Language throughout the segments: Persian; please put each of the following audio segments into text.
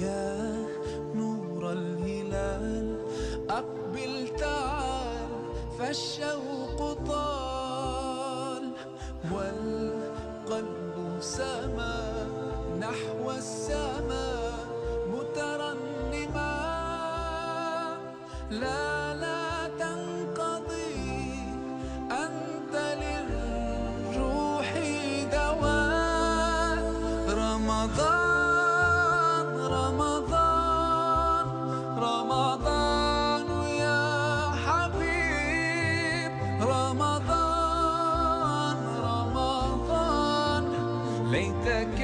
يا نور الهلال أقبل تعال فالشوق طال والقلب سما نحو السماء مترنما لا لا تنقضي أنت للروح دواء رمضان رمضان رمضان يا حبيب رمضان رمضان ليتك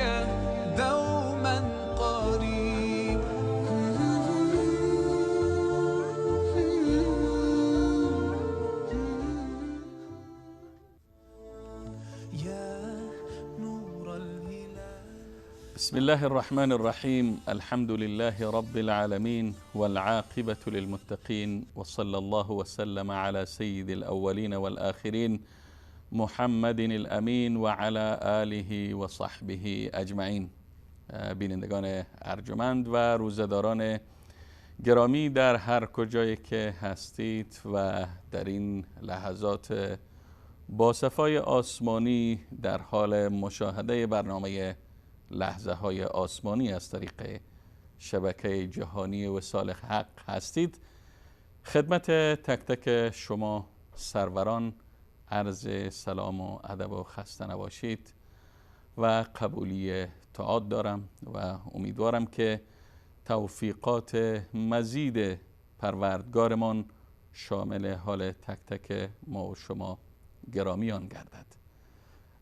دوما قريب. يا نور الهلال. بسم الله الرحمن الرحيم. الحمد لله رب العالمين، والعاقبة للمتقين، وصلى الله وسلم على سيد الأولين والآخرين محمد الامین و علی آله و صحبه اجمعین. بینندگان ارجمند و روزه‌داران گرامی در هر کجایی که هستید و در این لحظات با صفای آسمانی در حال مشاهده برنامه لحظه های آسمانی از طریق شبکه جهانی وصال حق هستید، خدمت تک تک شما سروران عرض سلام و ادب و خسته نباشید و قبولی طاعات دارم و امیدوارم که توفیقات مزید پروردگارمان شامل حال تک تک ما و شما گرامیان گردد.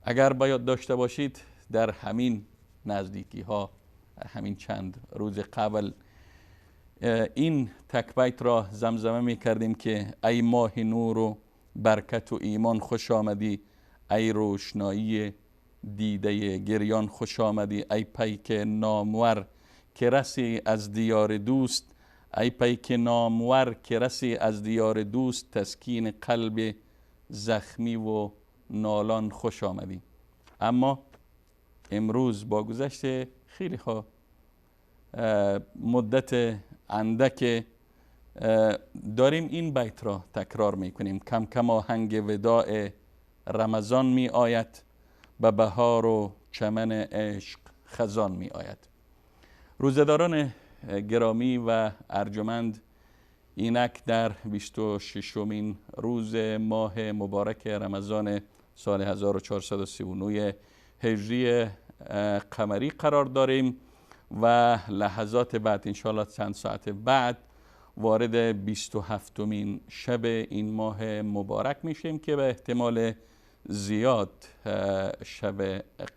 اگر باید داشته باشید در همین نزدیکی ها، همین چند روز قبل، این تک بیت را زمزمه می کردیم که ای ماه نور و برکت و ایمان خوش آمدی، ای روشنایی دیده گریان خوش آمدی، ای پیک نامور که رسی از دیار دوست، ای پیک نامور که رسی از دیار دوست، تسکین قلب زخمی و نالان خوش آمدی. اما امروز با گذشت خیلی خوب مدت اندک داریم این بیت را تکرار میکنیم. کم کم آهنگ وداع رمضان می آید، به بهار و چمن عشق خزان می آید. روزه‌داران گرامی و ارجمند، اینک در 26مین روز ماه مبارک رمضان سال 1439 هجری قمری قرار داریم و لحظات بعد انشاءالله چند ساعت بعد وارد 27مین شب این ماه مبارک میشیم که به احتمال زیاد شب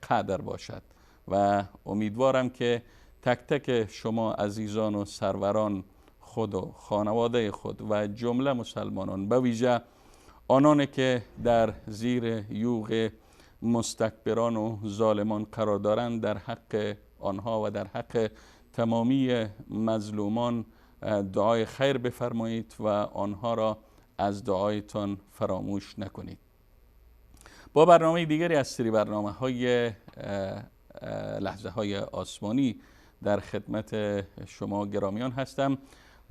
قدر باشد و امیدوارم که تک تک شما عزیزان و سروران خود و خانواده خود و جمله مسلمانان، به ویژه آنان که در زیر یوغ مستکبران و ظالمان قرار دارند، در حق آنها و در حق تمامی مظلومان دعای خیر بفرمایید و آنها را از دعایتان فراموش نکنید. با برنامه دیگری از سری برنامه های لحظه های آسمانی در خدمت شما گرامیان هستم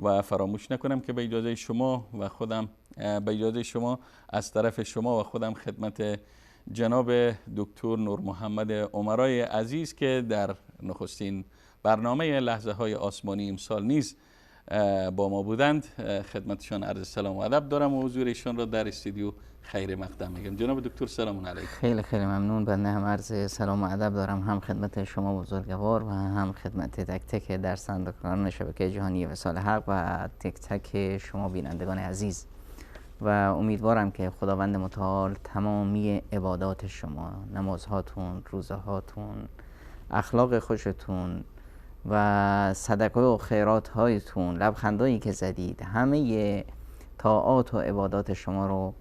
و فراموش نکنم که به اجازه شما و خودم، به اجازه شما از طرف شما و خودم خدمت جناب دکتر نور محمد عمرای عزیز که در نخستین برنامه لحظه های آسمانی امسال نیز با ما بودند، خدمتشان عرض سلام و ادب دارم و حضور ایشان را در استودیو خیر مقدم میگم. جناب دکتر سلام علیکم. خیلی خیلی ممنون. بنده هم عرض سلام و ادب دارم، هم خدمت شما بزرگوار و هم خدمت تک تک درسندگان شبکه جهانی وصال حق و تک تک شما بینندگان عزیز، و امیدوارم که خداوند متعال تمامی عبادات شما، نمازهاتون، روزه هاتون، اخلاق خوشتون و صدقه و خیرات هایتون، لبخندایی که زدید، همه طاعات و عبادات شما رو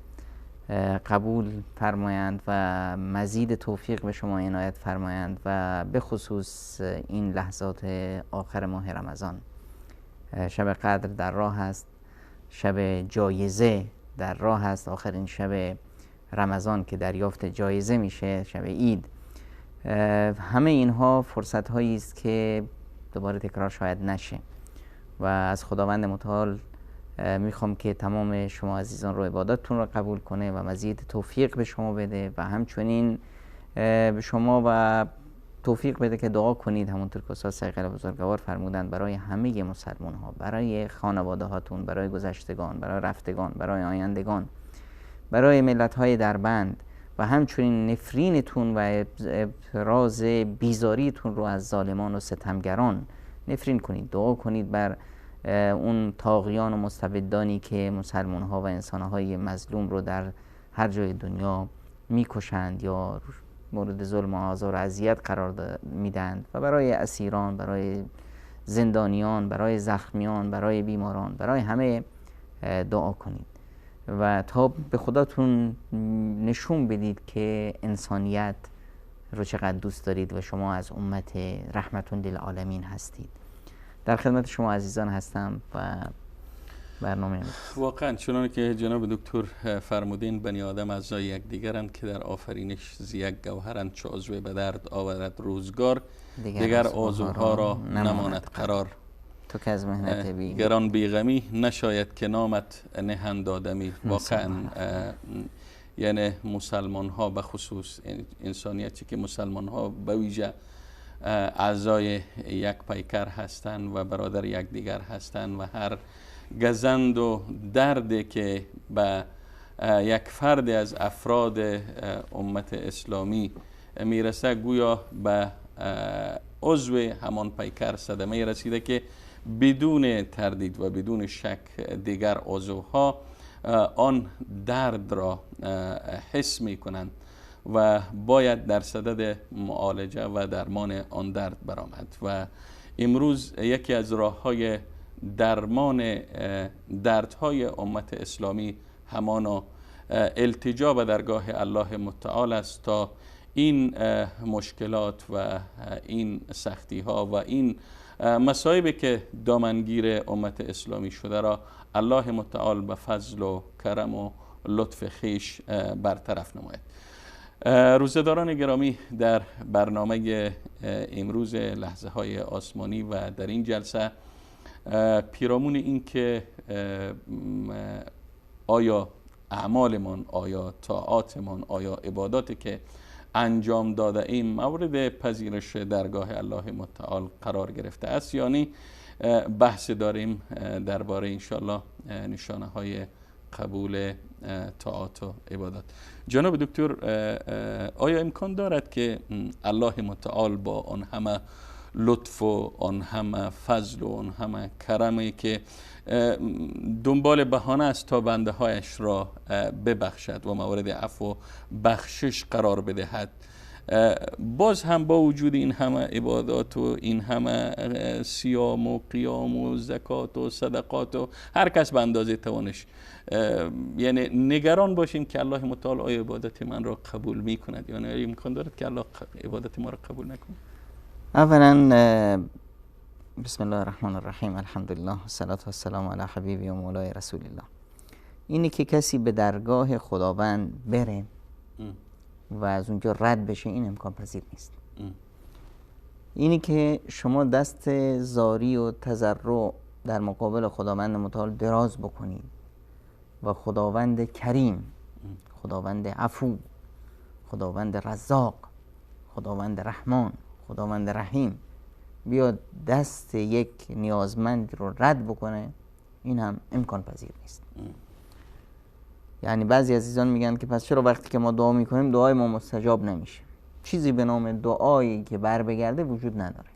قبول فرمایند و مزید توفیق به شما عنایت فرمایند و به خصوص این لحظات آخر ماه رمضان. شب قدر در راه است، شب جایزه در راه است، آخرین شب رمضان که دریافت جایزه میشه، شب عید. همه اینها فرصت هایی است که دوباره تکرار شاید نشه و از خداوند متعال میخوام که تمام شما عزیزان رو عبادتتون رو قبول کنه و مزید توفیق به شما بده و همچنین به شما و توفیق بده که دعا کنید، همونطور که استاد صیقل بزرگوار فرمودند، برای همه مسلمان ها، برای خانواده هاتون، برای گذشتگان، برای رفتگان، برای آیندگان، برای ملت های دربند و همچنین نفرینتون و ابراز بیزاریتون رو از ظالمان و ستمگران نفرین کنید. دعا کنید بر اون طاغیان و مستبدانی که مسلمان ها و انسان های مظلوم رو در هر جای دنیا میکشند یا مورد ظلم و آزار و اذیت قرار میدند و برای اسیران، برای زندانیان، برای زخمیان، برای بیماران، برای همه دعا کنید و تا به خداتون نشون بدید که انسانیت رو چقدر دوست دارید و شما از امت رحمتون للعالمین هستید. در خدمت شما عزیزان هستم و برنامه واقعا چنان که جناب دکتر فرمودین، بنی آدم اعضای یکدیگرند که در آفرینش ز یک گوهرند، چو عضو به درد آورد روزگار، دیگر عضوها را نماند قرار. تو که از مهنت بی گران بیغمی نشاید که نامت نهند آدمی. واقعا یعنی مسلمان ها به خصوص انسانیتی که مسلمان ها به ویژه اعضای یک پیکر هستند و برادر یکدیگر هستند و هر گزند و دردی که به یک فرد از افراد امت اسلامی میرسه گویا به عضو همان پیکر صدمه رسیده که بدون تردید و بدون شک دیگر عضوها آن درد را حس میکنند و باید در صدد معالجه و درمان آن درد برآمد. و امروز یکی از راه‌های درمان دردهای امت اسلامی همانا التجا به درگاه الله متعال است تا این مشکلات و این سختی ها و این مصائبی که دامنگیر امت اسلامی شده را الله متعال به فضل و کرم و لطف خویش برطرف نماید. روزه‌داران گرامی، در برنامه امروز لحظه های آسمانی و در این جلسه پیرامون این که آیا اعمالمان، آیا طاعاتمان، آیا عباداتی که انجام داده ایم مورد پذیرش درگاه الله متعال قرار گرفته است، یعنی بحث داریم درباره انشالله نشانه های قبول طاعات و عبادات. جناب دکتر، آیا امکان دارد که الله متعال با آن همه لطف و آن همه فضل و آن همه کرمی که دنبال بهانه است تا بنده هایش را ببخشد و مورد عفو و بخشش قرار بدهد، باز هم با وجود این همه عبادات و این همه صیام و قیام و زکات و صدقات و هر کس به اندازه توانش، یعنی نگران باشیم که الله متعال آیا عبادت من را قبول می کند؟ یعنی امکان دارد که الله عبادت ما را قبول نکند؟ اولا بسم الله الرحمن الرحیم، الحمدلله والصلاة والسلام علی حبیبی و مولای رسول الله. اینی که کسی به درگاه خداوند بره و از اونجا رد بشه، این امکان پذیر نیست. اینی که شما دست زاری و تضرع در مقابل خداوند متعال دراز بکنید و خداوند کریم، خداوند عفو، خداوند رزاق، خداوند رحمان، خداوند رحیم بیاد دست یک نیازمند رو رد بکنه، این هم امکان پذیر نیست. یعنی بعضی عزیزان میگن که پس چرا وقتی که ما دعا میکنیم دعای ما مستجاب نمیشه؟ چیزی به نام دعایی که بر بگرده وجود نداره.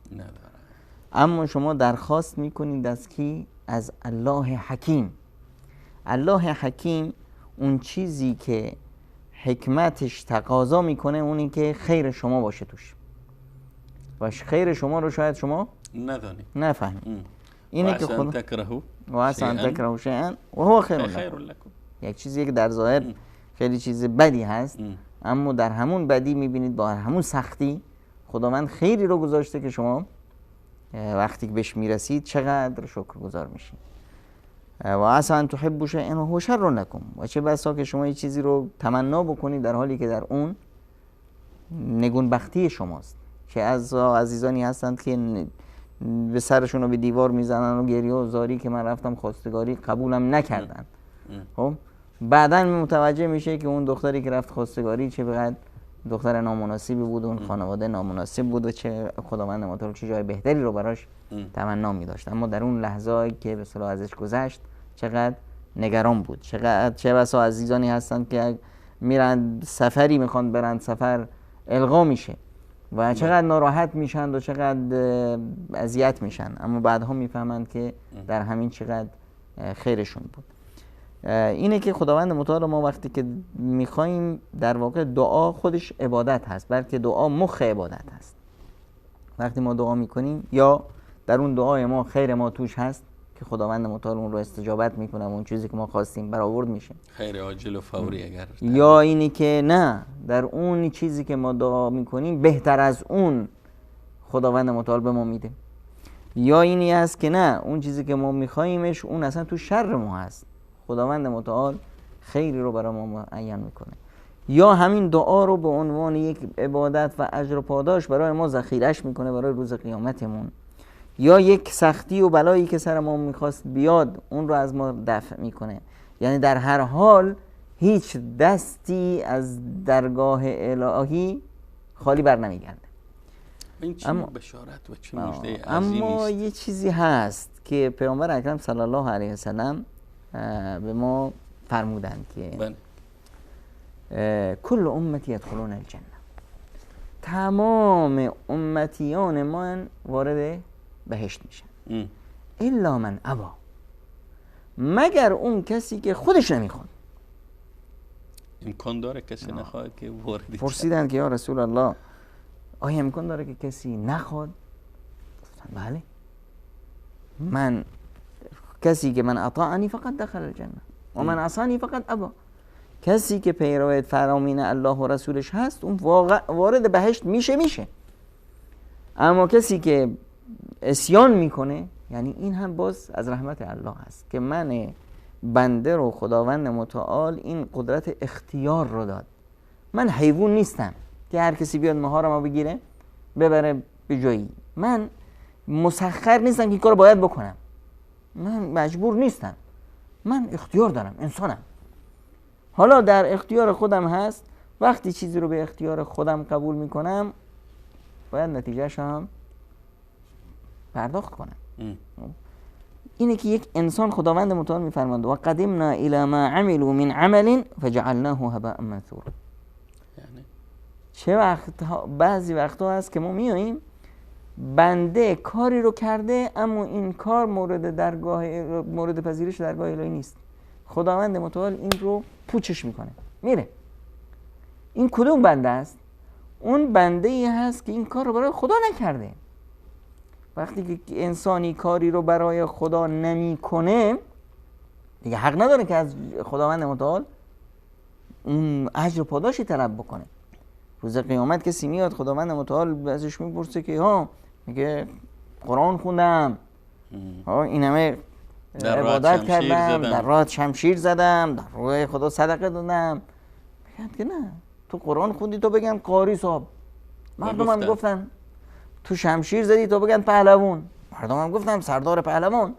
اما شما درخواست میکنید از کی؟ از الله حکیم. الله حکیم اون چیزی که حکمتش تقاضا میکنه اونی که خیر شما باشه توش، و خیر شما رو شاید شما ندانید، نفهمید. اینه که خدا تکرهو و عسى ان تکرهوا شیئا و هو خیر لکم، یک چیزی که در ظاهر خیلی چیز بدی هست، اما در همون بدی میبینید با همون سختی خداوند خیری رو گذاشته که شما وقتی که بهش میرسید چقدر شکرگزار میشید. و عسى ان تحبوا شیئا و هو شر لکم، و چه بسا که شما یه چیزی رو تمنا بکنید در حالی که در اون نگونبختی شماست. که از عزیزانی هستند که به سرشون رو به دیوار میزنن و گریه و زاری که من رفتم خواستگاری قبولم نکردن. خب بعدا متوجه میشه که اون دختری که رفت خواستگاری چه بقدر دختر نامناسبی بود، اون خانواده نامناسب بود و چه خداوند متعال چه جای بهتری رو براش تمنا می‌داشت. اما در اون لحظه‌ای که به اصطلاح ازش گذشت چقدر نگران بود. چقدر چه بسا عزیزانی هستند که میرن سفری، میخوان برن سفر، الغا میشه و چقدر ناراحت میشن و چقدر اذیت میشن، اما بعدها میفهمند که در همین چقدر خیرشون بود. اینه که خداوند متعال ما وقتی که میخوایم در واقع دعا خودش عبادت هست، بلکه دعا مخ عبادت هست. وقتی ما دعا میکنیم یا در اون دعای ما خیر ما توش هست که خداوند متعال اون رو استجابت میکنه و اون چیزی که ما خواستیم برآورد میشه، خیر عاجل و فوری. اگر یا اینی که نه، در اون چیزی که ما دعا میکنیم بهتر از اون خداوند متعال به ما میده، یا اینی هست که نه، اون چیزی که ما میخواییمش اون اصلا تو شر ما هست، خداوند متعال خیری رو برای ما معین میکنه. یا همین دعا رو به عنوان یک عبادت و اجر و پاداش برای ما ذخیرش میکنه برای روز قیامتمون، یا یک سختی و بلایی که سر ما میخواست بیاد اون رو از ما دفع میکنه. یعنی در هر حال هیچ دستی از درگاه الهی خالی بر نمیگرده. این چه بشارت و چه مژده عظیمی است. اما یه چیزی هست که پیامبر اکرم صلی الله علیه وسلم به ما فرمودند که کل امتی یدخلون الجنه، تمام امتیان من وارد بهشت میشن، الا من ابا، مگر اون کسی که خودش نمیخواد. امکان داره کسی نخواد که وارد؟ پرسیدن که یا رسول الله آیا امکان داره که کسی نخواد؟ گفتن بله، من کسی که من اطاعنی فقط دخل الجنه و من عصانی فقط ابا، کسی که پیرو فرامین الله و رسولش هست اون وارد بهشت میشه. اما کسی که عصیان میکنه، یعنی این هم باز از رحمت الله هست که من بنده رو خداوند متعال این قدرت اختیار رو داد. من حیوان نیستم که هر کسی بیاد مهارمو بگیره ببره به جایی. من مسخر نیستم که این کارو باید بکنم، من مجبور نیستم، من اختیار دارم، انسانم. حالا در اختیار خودم هست، وقتی چیزی رو به اختیار خودم قبول میکنم باید نتیجهش هم پرداخت کنم. اینه که یک انسان خداوند متعال میفرماند و قدمنا الی ما عملوا من عمل فجعلناه هباء منثورا. یعنی چه وقت بعضی وقتها هست که ما میاییم بنده کاری رو کرده اما این کار مورد پذیرش درگاه الهی نیست، خداوند متعال این رو پوچش میکنه میره. این کدوم بنده است؟ اون بنده ای هست که این کار رو برای خدا نکرده. وقتی که انسانی کاری رو برای خدا نمیکنه دیگه حق نداره که از خداوند متعال اون اجر و پاداشی طلب بکنه. روز قیامت کسی میاد خداوند متعال ازش میپرسه که ها، میگه قرآن خوندم، ها این همه عبادت کردم، در راه شمشیر زدم، در راه خدا صدقه دادم. میگن که نه، تو قرآن خوندی تو بگن قاری صاحب، مردم هم گفتن. تو شمشیر زدی تو بگن پهلوان، مردم هم گفتن سردار پهلوان.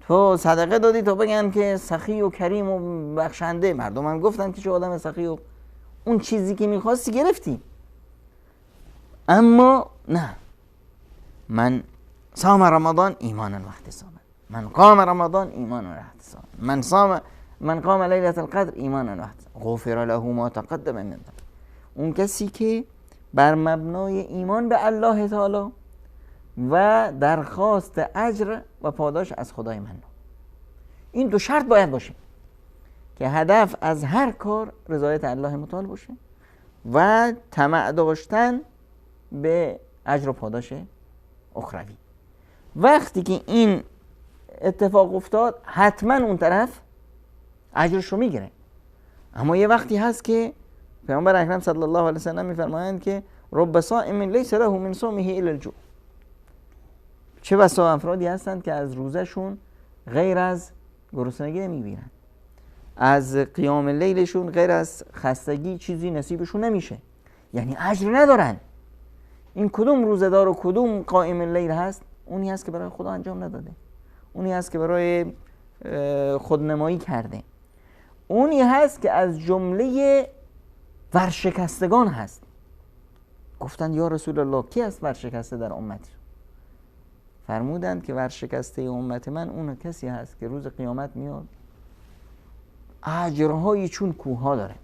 تو صدقه دادی تو بگن که سخی و کریم و بخشنده، مردم هم گفتن که چه آدم سخی و اون چیزی که میخواستی گرفتی. اما نه، من صام رمضان ایمانا و احتسابا، من قام رمضان ایمانا و احتسابا، من صام من قام لیلة القدر ایمانا و احتسابا غفر له ما تقدم من ذنبه. اون کسی که بر مبنای ایمان به الله تعالی و درخواست اجر و پاداش از خدای من، این دو شرط باید باشه که هدف از هر کار رضایت الله متعال باشه و طمع داشتن به اجر و پاداش اخروی. وقتی که این اتفاق افتاد حتما اون طرف اجرش رو میگیره. اما یه وقتی هست که پیامبر اکرم صلی الله علیه و سلم میفرمایند که رب صائم لیس له من صومه الا الجوع. چه بسا افرادی هستند که از روزشون غیر از گرسنگی نمیبینن، از قیام لیلشون غیر از خستگی چیزی نصیبشون نمیشه، یعنی اجر ندارن. این کدوم روزه‌دار و کدوم قائم لیل هست؟ اونی هست که برای خدا انجام نداده، اونی هست که برای خودنمایی کرده، اونی هست که از جمله ورشکستگان هست. گفتند یا رسول الله کی است ورشکسته در امت؟ فرمودند که ورشکسته امت من اون کسی هست که روز قیامت میاد اجرهایی چون کوه داره،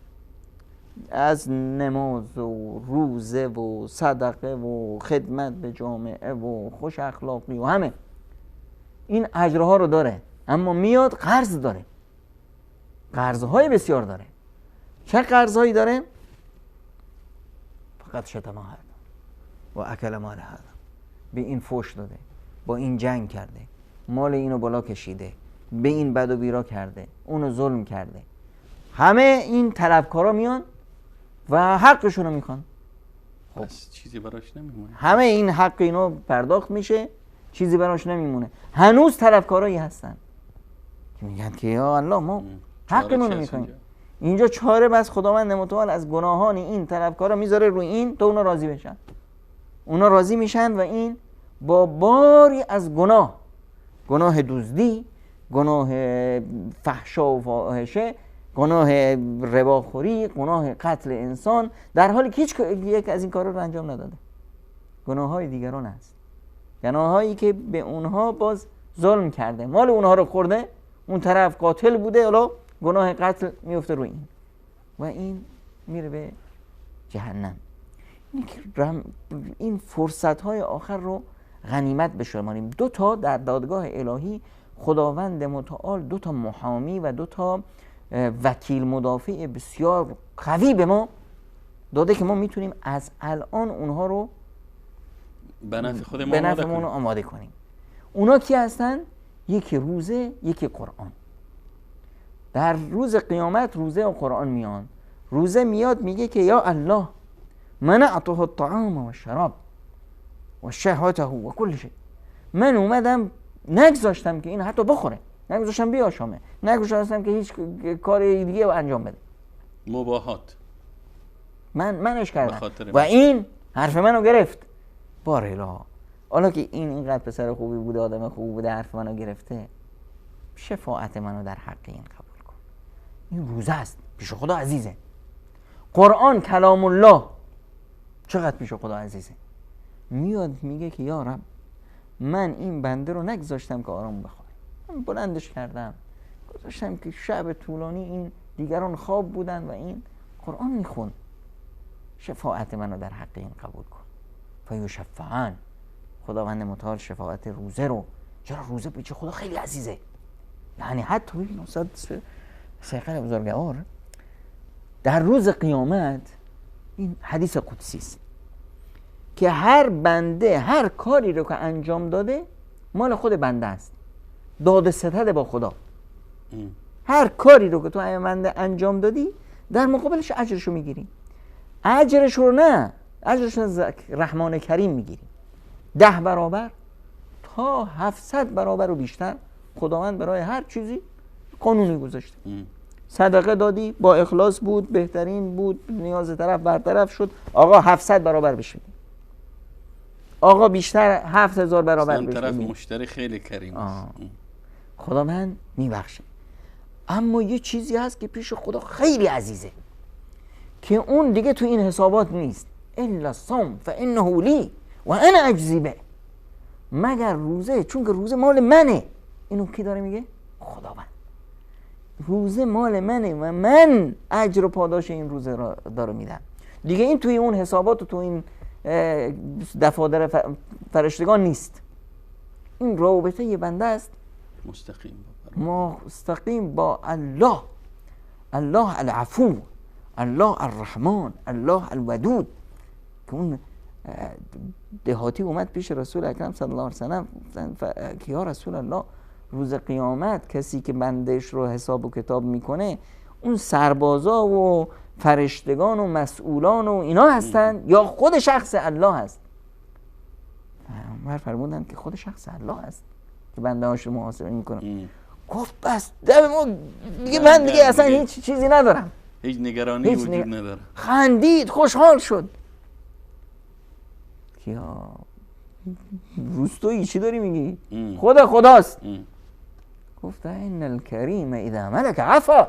از نماز و روزه و صدقه و خدمت به جامعه و خوش اخلاقی و همه این اجرها رو داره، اما میاد قرض داره، قرضهای بسیار داره. چه قرضهایی داره؟ فقط شتم هذا و اکل مال هذا، به این فوش داده، با این جنگ کرده، مال اینو بالا کشیده، به این بد و بیرا کرده، اونو ظلم کرده. همه این طلبکارا میان و حقشون رو میخوان. خب چیزی براش نمیمونه. همه این حق اینو پرداخت میشه، چیزی براش نمیمونه. هنوز طلبکارایی هستن که میگن که یا الله ما حقمون رو میخوایم. اینجا چاره بس خداوند متعال از گناهان این طلبکارا میذاره روی این تا اونا راضی بشن. اونا راضی میشن و این با باری از گناه، گناه دزدی، گناه فحشا و فاحشه، گناه رباخوری، گناه قتل انسان، در حالی که هیچ یک از این کارا رو انجام نداده. گناه‌های دیگران است، گناهایی که به اونها باز ظلم کرده، مال اونها رو خورده، اون طرف قاتل بوده، حالا گناه قتل میفته روی این و این میره به جهنم. این فرصت‌های آخر رو غنیمت بشماریم. دو تا در دادگاه الهی خداوند متعال دو تا محامی و دو تا وکیل مدافع بسیار قوی به ما داده که ما میتونیم از الان اونها رو به نفع خودمون آماده کنیم. اونا کی هستن؟ یکی روزه، یکی قرآن. در روز قیامت روزه و قرآن میان. روزه میاد میگه که یا الله منعته الطعام و الشراب و شهوته و کل شیء، من اومدم نگذاشتم که این حتی بخوره، نگذاشتم بیاشامه، نگذاشتم که هیچ کار دیگه انجام بده، مباهات من منش کردم و این حرف منو گرفت. بارلا حالا که این اینقدر پسر خوبی بوده، آدم خوبی بوده، حرف منو گرفته، شفاعت منو در حق این قبول کن. این روزه است، پیش خدا عزیزه. قرآن کلام الله چقدر پیش خدا عزیزه. میاد میگه که یا رب من این بنده رو نگذاشتم که آرام بخوره، من بلندش کردم، گذاشتم که شب طولانی این دیگران خواب بودن و این قرآن میخوند، شفاعت منو در حق این قبول کن. فیشفعان، خداوند متعال شفاعت روزه رو، چرا روزه پیش خدا خیلی عزیزه. یعنی حتی ببین استاد سیقل بزرگوار در روز قیامت، این حدیث قدسی است که هر بنده هر کاری رو که انجام داده مال خود بنده است، داد ستد با خدا. هر کاری رو که تو بنده انجام دادی در مقابلش اجرش رو میگیری. اجرش رو نه، اجرش رو رحمان کریم میگیری، 10 برابر تا 700 برابر و بیشتر. خداوند برای هر چیزی قانونی گذاشته. صدقه دادی با اخلاص بود، بهترین بود، نیاز طرف برطرف شد، آقا 700 برابر بشید، آقا بیشتر 7000 برابر بشید. طرف مشتری خیلی کریم است، خداوند میبخشه. اما یه چیزی هست که پیش خدا خیلی عزیزه که اون دیگه تو این حسابات نیست. الا الصوم فانه لی و انا اجزی به، مگر روزه، چون که روزه مال منه. اینو کی داره میگه؟ خداوند. روزه مال منه و من اجر و پاداش این روزه را داره میدم. دیگه این توی اون حسابات و تو این دفاتر فرشتگان نیست. این رابطه یه بنده است مستقیم با الله. الله العفو، الله الرحمن، الله الودود. که اون دهاتی اومد پیش رسول اکرم صلی الله علیه وسلم که یا رسول الله، روز قیامت کسی که بندش رو حساب و کتاب میکنه اون سربازا و فرشتگان و مسئولان و اینا هستن یا خود شخص الله هست؟ عمر فرمودن که خود شخص الله هست که بنده هاش رو محاسبه میکنه. گفت بس دم ما دیگه، من دیگه اصلا هیچ چیزی ندارم، هیچ نگرانی وجود نداره. خندید، خوشحال شد. یا روستایی چی داری میگی؟ خدا خداست. گفت ان الکریم اذا ملک عفا.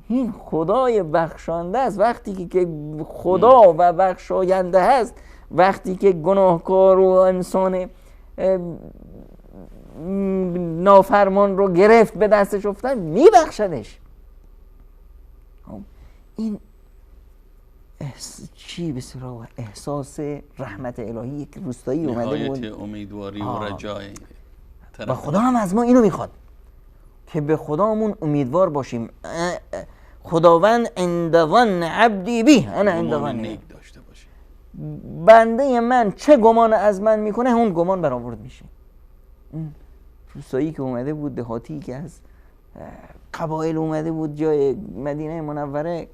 این خدای بخشانده است. وقتی که خدا و بخشاینده هست، وقتی که گناهکار و انسان نافرمان رو گرفت به دستش افتاد، میبخشدش. این چی به سراغ احساس رحمت الهی یک روستایی اومده بود، نهایت امیدواری و رجای و خدا هم از ما اینو میخواد که به خدامون امیدوار باشیم. خداوند عند ظن عبدی بی انا عند ظن نیک داشته باشه. بنده من چه گمان از من میکنه اون گمان برآورد میشه. اون روستایی که اومده بود، دهاتی که از قبایل اومده بود جای مدینه منوره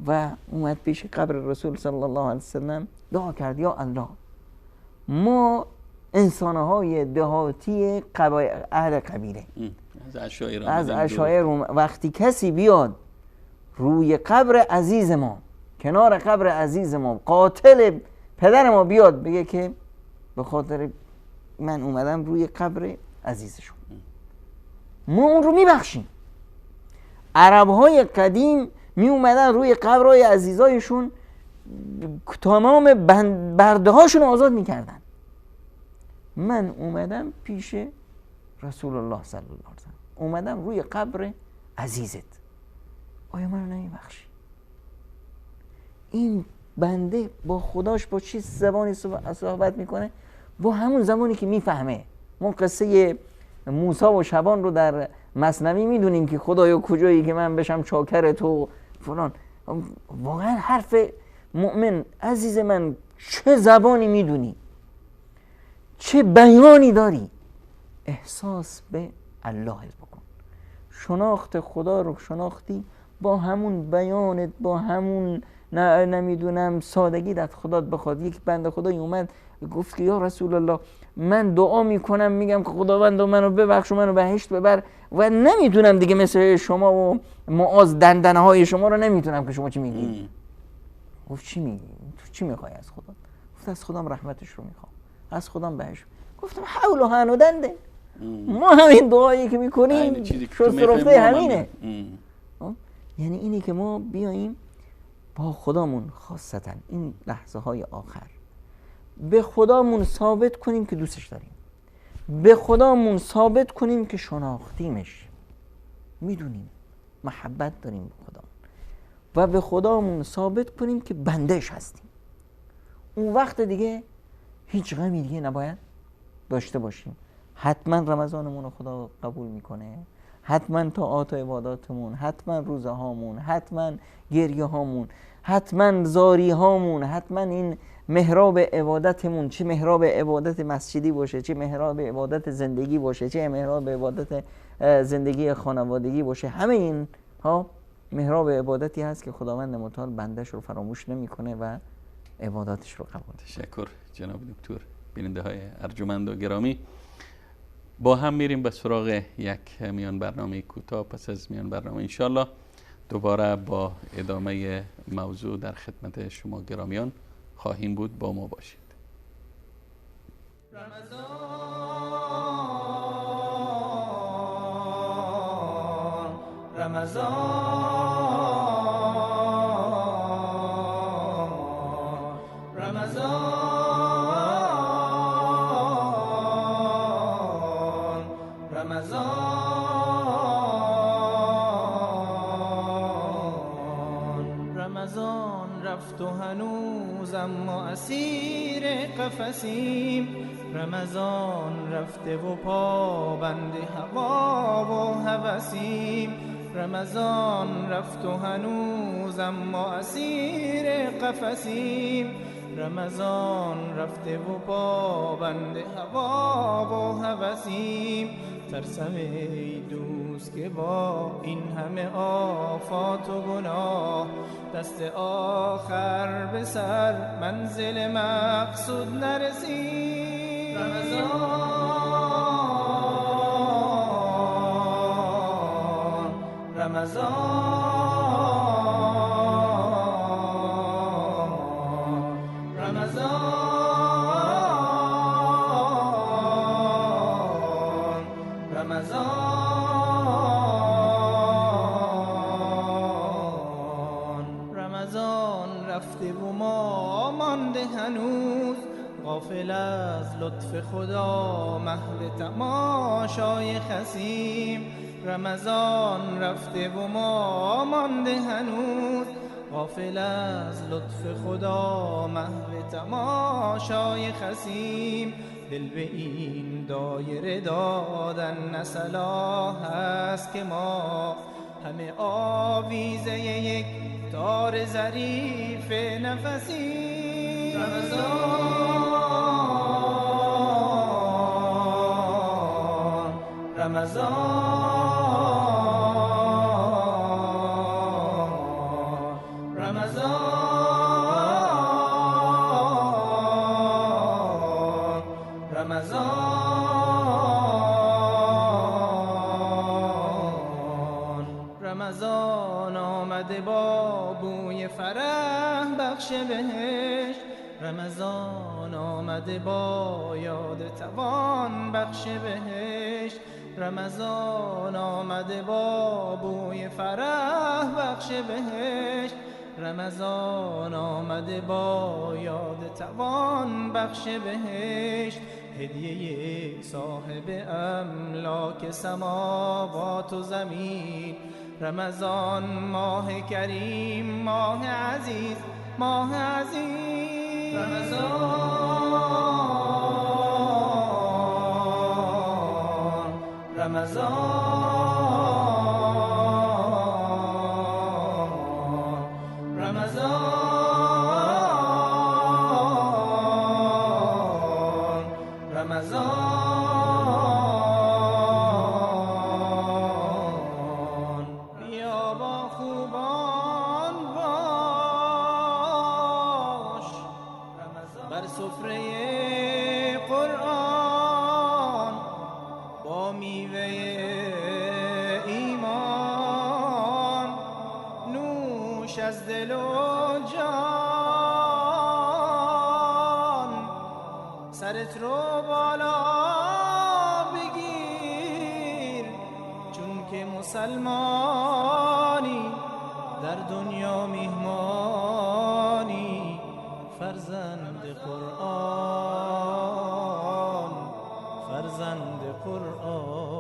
و اومد پیش قبر رسول صلی الله علیه وسلم، دعا کرد یا الله ما انسانهای دهاتی اهل قبیله از عشایر وقتی کسی بیاد روی قبر عزیز ما، کنار قبر عزیز ما، قاتل پدر ما بیاد بگه که به خاطر من اومدم روی قبر عزیزشون، ما اون رو میبخشیم. عربهای قدیم می اومدن روی قبرهای عزیزایشون تمام برده هاشون آزاد میکردن. من اومدم پیش رسول الله صلی الله علیه وسلم، اومدم روی قبر عزیزت، آیا منو نمیبخشی؟ این بنده با خداش با چه زبانی صحبت میکنه؟ با همون زبانی که میفهمه. ما قصه موسی و شبان رو در مثنوی میدونیم که خدایا کجایی که من بشم چاکر تو فلان. واقعا حرف مؤمن عزیز من، چه زبانی میدونی، چه بیانی داری، احساس به الله بکن. شناخت خدا رو شناختی با همون بیانت، با همون نمیدونم سادگی در خدات بخواد. یک بنده خدایی اومد گفت که یا رسول الله من دعا میکنم، میگم که خداوند منو ببخش و منو بهشت ببر و نمیتونم دیگه مثل شما و معاذ دندنه های شما رو نمیتونم که شما چی میگی. گفت چی میگی؟ تو چی میخوای از خدا؟ گفت از خدام رحمتش رو میخوام، از خدام بهشت. گفتم حول و هن و دنده، ما همین دعایی که میکنیم شست رفته همینه. یعنی اینی که ما بیاییم با خدامون، خاصتا این لحظه های آخر، به خدامون ثابت کنیم که دوستش داریم، به خدامون ثابت کنیم که شناختیمش، میدونیم محبت داریم به خدامون، و به خدامون ثابت کنیم که بندهش هستیم. اون وقت دیگه هیچ غمی دیگه نباید داشته باشیم. حتما رمضانمون رو خدا قبول میکنه، حتما طاعات و عباداتمون، حتما روزه هامون، حتما گریه هامون، حتما زاری هامون، حتما این محراب عبادتمون، چه محراب عبادت مسجدی باشه، چه محراب عبادت زندگی باشه، چه محراب عبادت زندگی خانوادگی باشه، همه این ها محراب عبادتی هست که خداوند متعال بندش رو فراموش نمیکنه و عباداتش رو قبول. تشکر جناب دکتر. بیننده های ارجمند و گرامی، با هم میریم به سراغ یک میان برنامه کوتاه. پس از میان برنامه انشالله دوباره با ادامه موضوع در خدمت شما گرامیان خواهیم بود. با ما باشید. رمضان، رمضان، رمضان، رمضان، رمضان رفت و هنوز اما اسیر قفسیم. رمضان رفته و پابند هوا و هوسیم. رمضان رفت و هنوز اما اسیر قفسیم. رمضان رفته و پابند هوا و هوسیم. ترسم ای دوست که با این همه آفات و گناه، دست آخر به سر منزل مقصود نرسیم. رمضان، رمضان، رمضان، رمضان رمضان رفته و ما مانده هنوز، غافل از لطف خدا محو تماشای خسیم. رمضان رفته و ما مانده هنوز، غافل از لطف خدا محو تماشای خسیم. دل به این دایره دادن نه صلاح است که ما همه آویزه یک تار ظریف نفسیم. رمضان رمضان رمضان رمضان. رمضان آمده با بوی فرح بخش بهشت، رمضان آمده با یاد توان بخش بهشت. رمضان آمده با بوی فرح بخش بهشت، رمضان آمده با یاد توان بخش بهشت. هدیه صاحب املاک سماوات و زمین، رمضان ماه کریم ماه عزیز ماه عزیز. رمضان رمضان رمضان رمضان. بیا با خوبان باش بر سفره قرآن، با میوه ایمان نوش از دل و جان. سرت رو بالا بگیر چون که مسلمانی، در دنیا میهمانی، فرزند قرآن فرزند قرآن.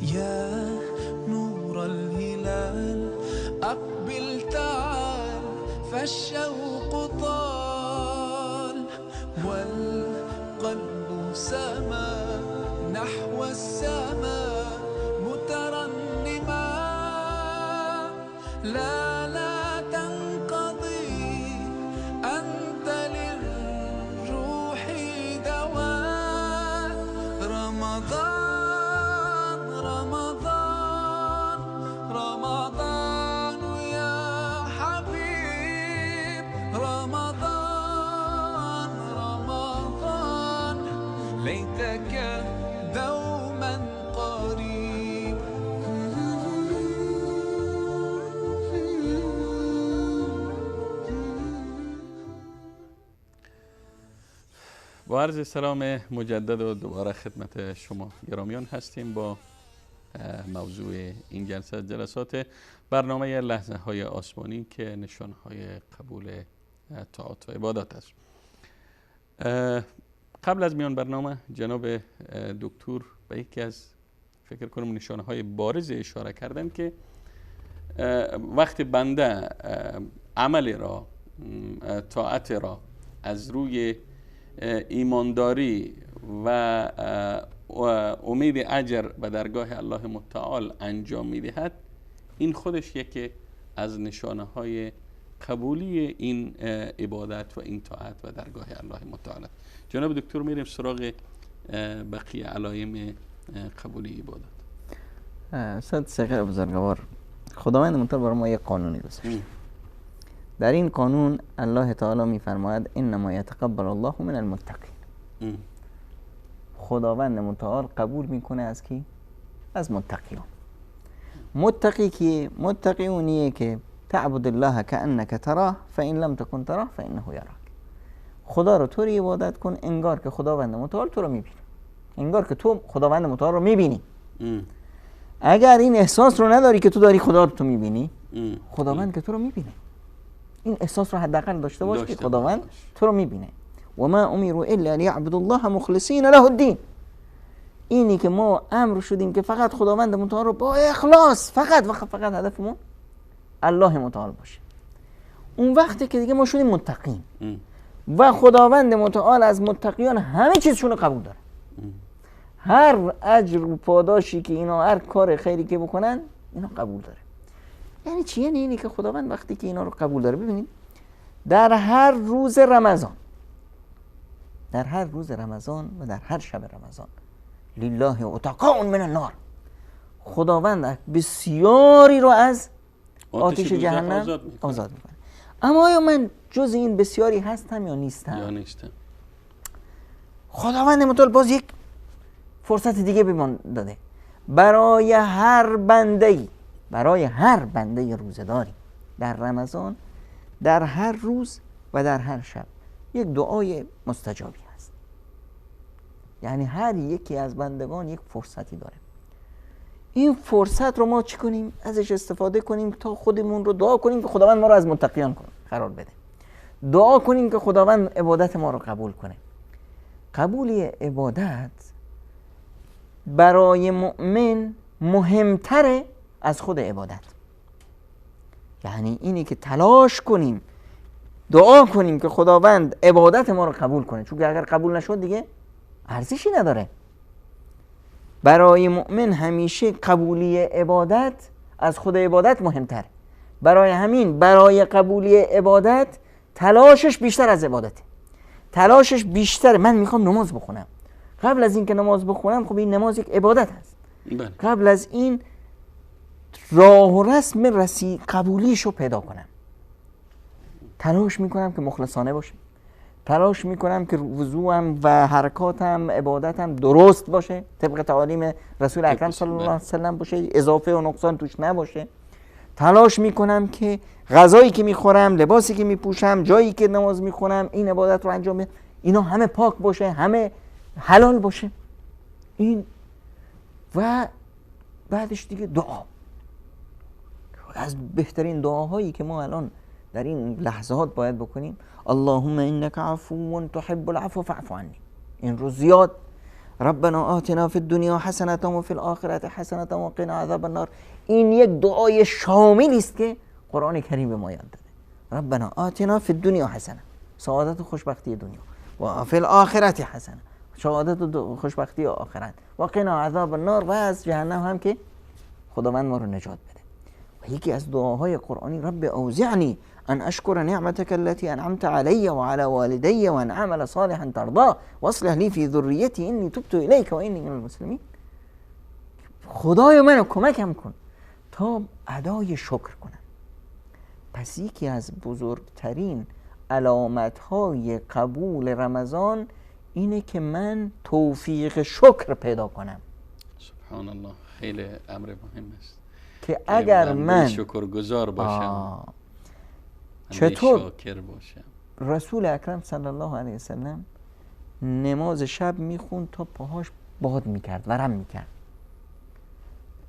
يا نور الهلال أقبل تعال فالشوق طال، والقلب سما نحو السماء مترنما. لا لا تنقضي أنت للروح دواء. رمضان رمضان رمضان يا حبيب، رمضان رمضان ليتك دوما قريب. با عرض سلام مجدد و دوباره خدمت شما گرامیان هستیم با موضوع این جلسه از جلسات برنامه لحظه های آسمانی که نشان های قبول طاعات و عبادات است. قبل از میان برنامه جناب دکتر به یکی از فکر کنم نشانه های بارز اشاره کردن که وقتی بنده عمل را، طاعت را از روی ایمانداری و امید اجر به درگاه الله متعال انجام میدهد، این خودش یکی از نشانه های قبولی این عبادت و این طاعت و درگاه الله متعال. جناب دکتر میریم سراغ بقیه علایم قبولی عبادت. استاد صغیر بزرگوار، خداوند متعال برای ما یک قانونی گذاشت. در این قانون الله تعالی میفرماید انما یتقبل الله من المتقین. خداوند متعال قبول میکنه از کی؟ از متقیان. متقی کیه؟ متقی اونیه که تعبد الله کأنک تراه فإن لم تکن تراه فإنه یراک. خدا رو طوری عبادت کن انگار که خداوند متعال تو رو میبینه، انگار که تو خداوند متعال رو میبینی. اگر این احساس رو نداری که تو داری خدا رو تو میبینی، خداوند که تو رو میبینه، این احساس رو حداقل داشته باش که خداوند تو رو میبینه. و ما امروا الا لیعبدوا الله مخلصین له الدین. اینی که ما امر شدیم که فقط خداوند متعال رو با اخلاص، فقط و فقط هدفمون الله متعال باشه. اون وقتی که دیگه ما شدیم متقین و خداوند متعال از متقیان همه چیزشون رو قبول داره. هر اجر و پاداشی که اینا، هر کار خیری که بکنن، اینا قبول داره. یعنی چی؟ یعنی اینی که خداوند وقتی که اینا رو قبول داره، ببینید در هر روز رمضان، در هر روز رمضان و در هر شب رمضان، لله اتقاء من النار، خداوند بسیاری رو از آتش جهنم آزاد میکنه. اما آیا من جز این بسیاری هستم یا نیستم؟ یا نیستم. خداوند متعال باز یک فرصت دیگه به من داده. برای هر بنده‌ای، برای هر بنده روزه‌داری در رمضان، در هر روز و در هر شب یک دعای مستجابی هست. یعنی هر یکی از بندگان یک فرصتی داره. این فرصت رو ما چی کنیم؟ ازش استفاده کنیم تا خودمون رو دعا کنیم که خداوند ما رو از متقیان قرار بده. دعا کنیم که خداوند عبادت ما رو قبول کنه. قبول عبادت برای مؤمن مهمتره از خود عبادت. یعنی اینی که تلاش کنیم، دعا کنیم که خداوند عبادت ما رو قبول کنه، چون اگر قبول نشد دیگه ارزشی نداره. برای مؤمن همیشه قبولی عبادت از خود عبادت مهمتره. برای همین برای قبولی عبادت تلاشش بیشتر از عبادته، تلاشش بیشتره. من میخوام نماز بخونم، قبل از اینکه نماز بخونم، خب این نماز یک عبادت هست، قبل از این راه و رسم قبولیشو پیدا کنم، تلاش میکنم که مخلصانه باشه، تلاش میکنم که وضوعم و حرکاتم عبادتم درست باشه، طبق تعالیم رسول اکرم صلی الله علیه و سلم باشه، اضافه و نقصان توش نباشه. تلاش میکنم که غذایی که میخورم، لباسی که میپوشم، جایی که نماز میخونم، این عبادت رو انجام میدم، اینا همه پاک باشه، همه حلال باشه. این و بعدش دیگه دعا. از بهترین دعاهایی که ما الان در این لحظات باید بکنیم، اللهم انک عفو تحب العفو فاعف عنی. این رو زیاد، ربنا آتنا فی الدنیا حسنة و فی الآخرة حسنة و قنا عذاب النار. این یک دعای شاملی است که قرآن کریم به ما یاد داده. ربنا آتنا فی الدنیا حسنه، سعادت و خوشبختی دنیا، و فی الآخرة حسنه، سعادت و خوشبختی آخرت، و قنا عذاب النار، و از جهنم هم که خداوند ما رو نجات بده. و یکی از دعاهای قرآنی، رب اوزعنی ان اشکر نعمتك التي انعمت علی و علی والدی و ان اعمل صالحا ترضاه واصلح لی فی ذریتی انی تبت الیک و انی من المسلمین. خدای منو کمکم کن تا ادای شکر کنم. پس یکی از بزرگترین علامت‌های قبول رمضان اینه که من توفیق شکر پیدا کنم. سبحان الله، خیلی امر مهم است که اگر من شکرگزار باشم، چطور شاکر باشم. رسول اکرم صلی الله علیه وسلم نماز شب میخوند تا پاهاش باد میکرد، ورم میکرد.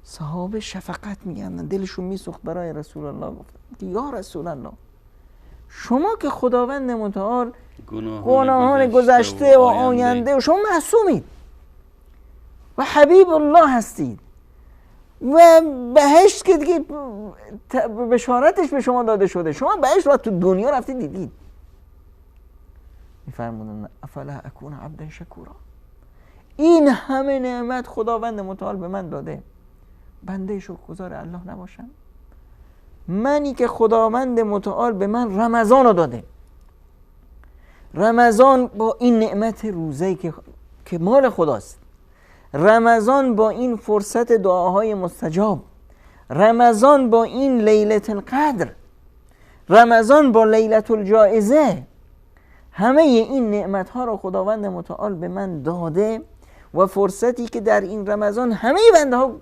صحابه شفقت میکردن، دلشون میسوخت برای رسول الله. گفتن که یا رسول الله، شما که خداوند متعال گناهان گذشته و آینده و شما معصومید و حبیب الله هستید و بهشت که دیگه بشارتش به شما داده شده، شما بهشت رو تو دنیا رفتید دیدید. میفرمودن افلا اکون عبدا شکورا، این همه نعمت خداوند متعال به من داده، بنده شکرگزار الله نباشم؟ منی که خداوند متعال به من رمضان رو داده، رمضان با این نعمت روزه‌ای که مال خداست، رمضان با این فرصت دعاهای مستجاب، رمضان با این لیلت القدر، رمضان با لیلة الجایزه همه این نعمت ها رو خداوند متعال به من داده و فرصتی که در این رمضان همه بنده ها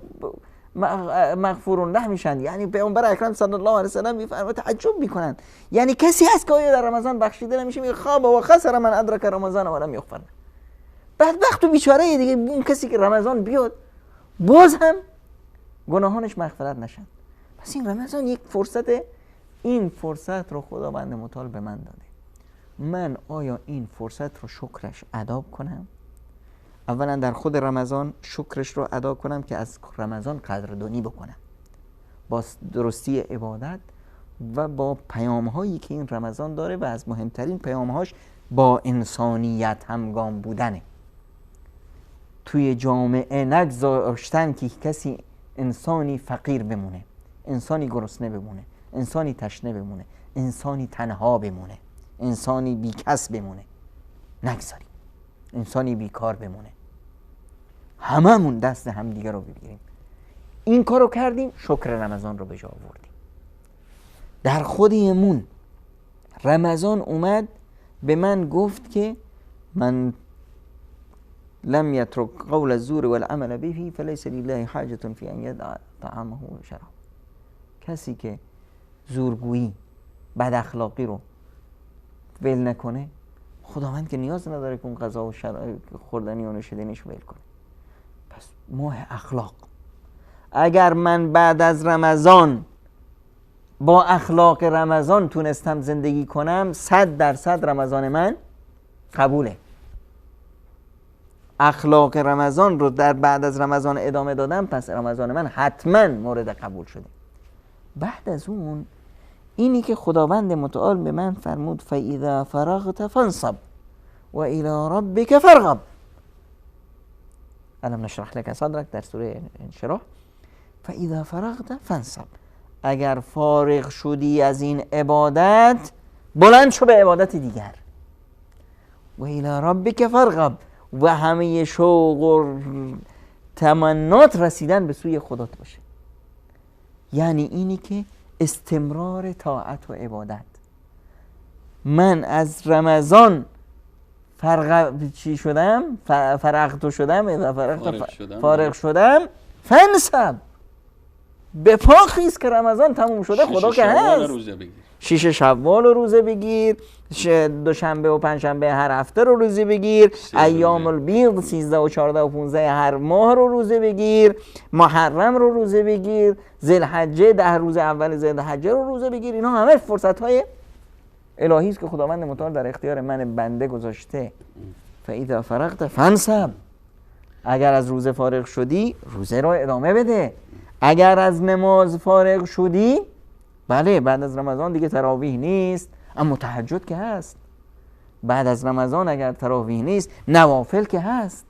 مغفور له میشن. یعنی پیامبر اکرم صلی الله علیه و سلم میفرماید تعجب میکنن، یعنی کسی هست که آیا در رمضان بخشیده نمیشه؟ میگه خواب و خسر من ادرک رمضان و لم یغفر له. بدبخت و بیچاره دیگه اون کسی که رمضان بیاد باز هم گناهانش مغفرت نشن. پس این رمضان یک فرصت، این فرصت رو خداوند متعال به من داده. من آیا این فرصت رو شکرش ادا کنم؟ اولا در خود رمضان شکرش رو ادا کنم که از رمضان قدردانی بکنم با درستی عبادت و با پیامهایی که این رمضان داره و از مهمترین پیامهاش با انسانیت همگام بودنه. توی جامعه نگذاشتن که کسی انسانی فقیر بمونه، انسانی گرسنه بمونه، انسانی تشنه بمونه، انسانی تنها بمونه، انسانی بیکس بمونه، نگذاریم انسانی بیکار بمونه. هممون دست همدیگه رو بگیریم. این کارو کردیم، شکر رمضان رو به جا آوردیم. در خودمون رمضان اومد به من گفت که من لم يترك قول الزور والعمل به فليس لله حاجة في ان يدع طعامه وشرابه. کسی که زورگویی، بد اخلاقی رو ول نکنه، خداوند که نیاز نداره که اون غذا و خوردنی و نوشیدنیش ول کنه. پس ماه اخلاق، اگر من بعد از رمضان با اخلاق رمضان تونستم زندگی کنم، 100% رمضان من قبوله. اخلاق رمضان رو در بعد از رمضان ادامه دادم، پس رمضان من حتما مورد قبول شده. بعد از اون اینی که خداوند متعال به من فرمود فَإِذَا فَرَغْتَ فَانْصَبْ وَإِلَى رَبِّكَ فَارْغَب. أَلَمْ نَشْرَحْ لَكَ صَدْرَكَ در سوره انشراح. فَإِذَا فَرَغْتَ فَانْصَب، اگر فارغ شدی از این عبادت بلند شو به عبادت دیگر. وَإِلَى رَبِّكَ فَارْغَب، و همه شوق و تمنات رسیدن به سوی خدات باشه. یعنی اینی که استمرار طاعت و عبادت. من از رمضان چی شدم؟ فرغت شدم، فارغ شدم، فانصب، به پا خیز که رمضان تموم شده، خدا که هست. 6 شوال رو روزه بگیر، دوشنبه و پنجشنبه هر هفته رو روزه بگیر، ایام البیض 13 و 14 و 15 هر ماه رو روزه بگیر، محرم رو روزه بگیر، ذوالحجه 10 روز اول ذوالحجه رو روزه بگیر. اینا همه فرصت های الهی است که خداوند متعال در اختیار من بنده گذاشته. فاذا فرغت فانصب، اگر از روزه فارغ شدی روزه رو ادامه بده. اگر از نماز فارغ شدی، بله بعد از رمضان دیگه تراویح نیست، اما تهجد که هست. بعد از رمضان اگر تراویح نیست، نوافل که هست.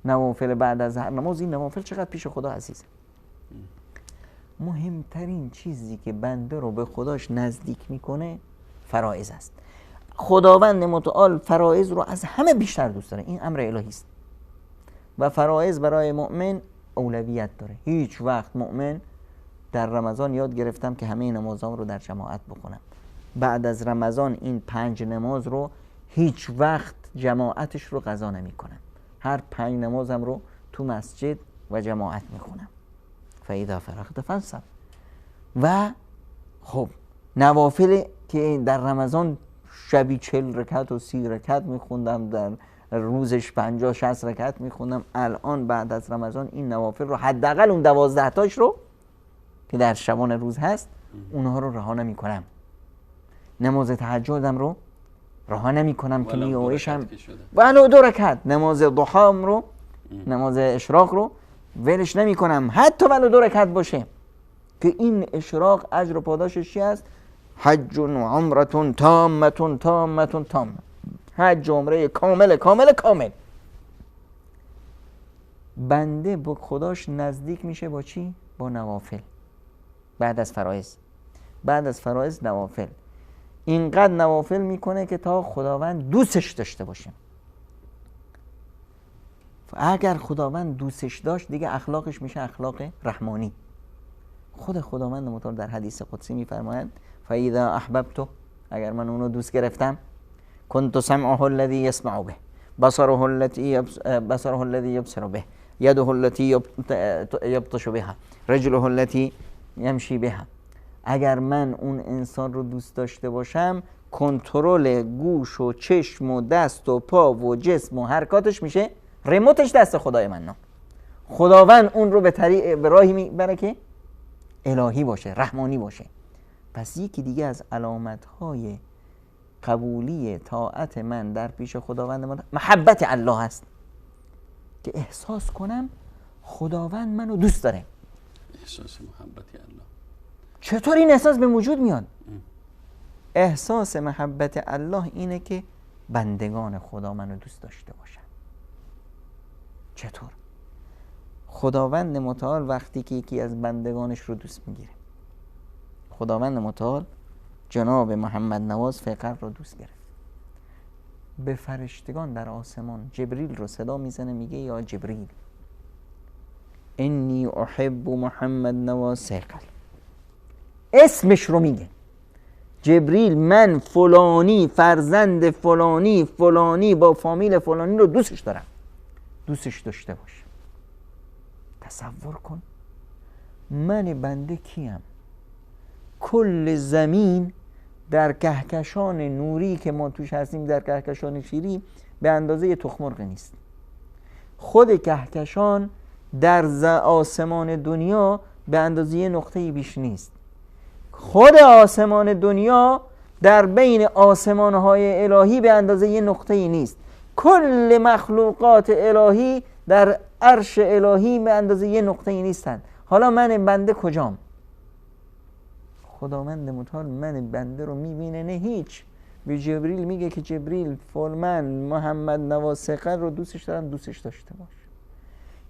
نوافل بعد از هر نماز، این نوافل چقدر پیش خدا عزیزه. مهمترین چیزی که بنده رو به خداش نزدیک میکنه فرائض است. خداوند متعال فرائض رو از همه بیشتر دوست داره، این امر الهی است و فرائض برای مؤمن اولویت داره. هیچ وقت مؤمن در رمضان یاد گرفتم که همه نمازام رو در جماعت بخونم. بعد از رمضان این 5 نماز رو هیچ وقت جماعتش رو قضا نمی کنم. هر 5 نمازم رو تو مسجد و جماعت می خونم. فاذا فرغت فانصب. و خب نوافل که در رمضان شبی 40 رکعت و 30 رکعت می خوندم، در روزش 50-60 رکعت می خوندم، الان بعد از رمضان این نوافل رو حداقل اون 12 تاش رو که در شبان روز هست اونها رو رها نمی کنم. نماز تهجدم رو رها نمی کنم که نیایشم ولو 2 رکعت، نماز ضحام رو، نماز اشراق رو ولش نمی کنم، حتی ولو 2 رکعت باشه، که این اشراق اجر و پاداشش چی است؟ حج و عمره تامه تامه تامه، حج و عمره کامل کامل کامل. بنده با خداش نزدیک میشه با چی؟ با نوافل. بعد از فرائض، بعد از فرائض نوافل. اینقدر نوافل میکنه که تا خداوند دوستش داشته باشه. اگر خداوند دوستش داشت دیگه اخلاقش میشه اخلاق رحمانی. خود خداوند متعال در حدیث قدسی میفرماید فاذا احببته، اگر من اونو دوست گرفتم، كنت سمعه الذي يسمع به، بصره الذي يبصر به، يده التي يبطش بها، رجله التي يمشي بها. اگر من اون انسان رو دوست داشته باشم، کنترل گوش و چشم و دست و پا و جسم و حرکاتش میشه ریموتش دست خدای منان. خداوند اون رو به راهی میبره که الهی باشه، رحمانی باشه. پس یکی دیگه از علامت‌های قبولی طاعت من در پیش خداوند من محبت الله است، که احساس کنم خداوند منو دوست داره. احساس محبت الله. چطور این احساس به وجود میاد؟ احساس محبت الله اینه که بندگان خدا منو دوست داشته باشن. چطور؟ خداوند متعال وقتی که یکی از بندگانش رو دوست میگیره، خداوند متعال جناب محمد نواز فقر رو دوست گرفت، به فرشتگان در آسمان جبریل رو صدا میزنه، میگه یا جبریل انی احب محمد نواز ثقل. اسمش رو میگه جبریل، من فلانی فرزند فلانی فلانی با فامیل فلانی رو دوستش دارم، دوستش داشته باش. تصور کن من بنده کیم؟ کل زمین در کهکشان نوری که ما توش هستیم، در کهکشان شیری، به اندازه تخم مرغ نیست. خود کهکشان در آسمان دنیا به اندازه نقطه‌ای بیش نیست. خود آسمان دنیا در بین آسمان‌های الهی به اندازه یه نقطه‌ای نیست. کل مخلوقات الهی در عرش الهی به اندازه یه نقطه‌ای نیستند. حالا من بنده کجام؟ خداوند متعال من بنده رو میبینه، نه هیچ. به جبریل میگه که جبریل فلان محمد نواز ثقل رو دوستش دارم، دوستش داشته باش.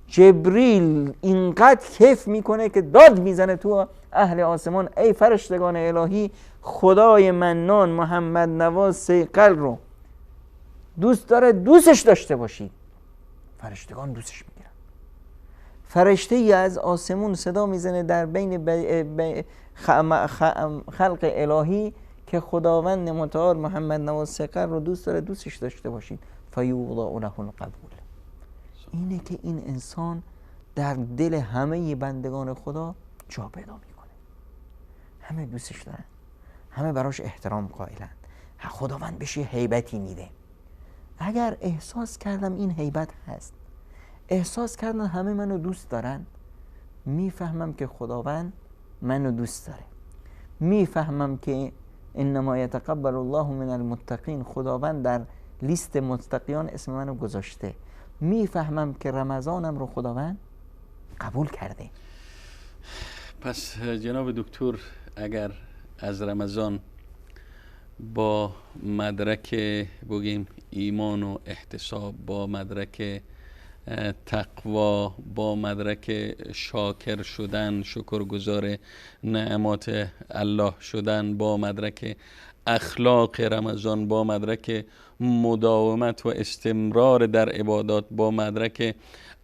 جبریل اینقدر کیف میکنه که داد میزنه تو اهل آسمان، ای فرشتگان الهی، خدای منان محمد نواز ثقل رو دوست داره، دوستش داشته باشید. فرشتگان دوستش میگیرن. فرشته ای از آسمون صدا میزنه در بین خلق الهی که خداوند متعال محمد نواز ثقل رو دوست داره، دوستش داشته باشید. فیوضع له القبول. اینه که این انسان در دل همه بندگان خدا جا پیدا میکنه. همه دوستش دارن، همه براش احترام قائلن، خداوند بهش یه هیبتی میده. اگر احساس کردم این هیبت هست، احساس کردم همه منو دوست دارن، میفهمم که خداوند منو دوست داره، میفهمم که انما یتقبل الله من المتقین، خداوند در لیست متقیان اسم منو گذاشته، میفهمم که رمضانم رو خداوند قبول کرده. پس جناب دکتر، اگر از رمضان با مدرک بگیم ایمان و احتساب، با مدرک تقوا، با مدرک شاکر شدن، شکرگزار نعمات الله شدن، با مدرک اخلاق رمضان، با مدرک مداومت و استمرار در عبادات، با مدرک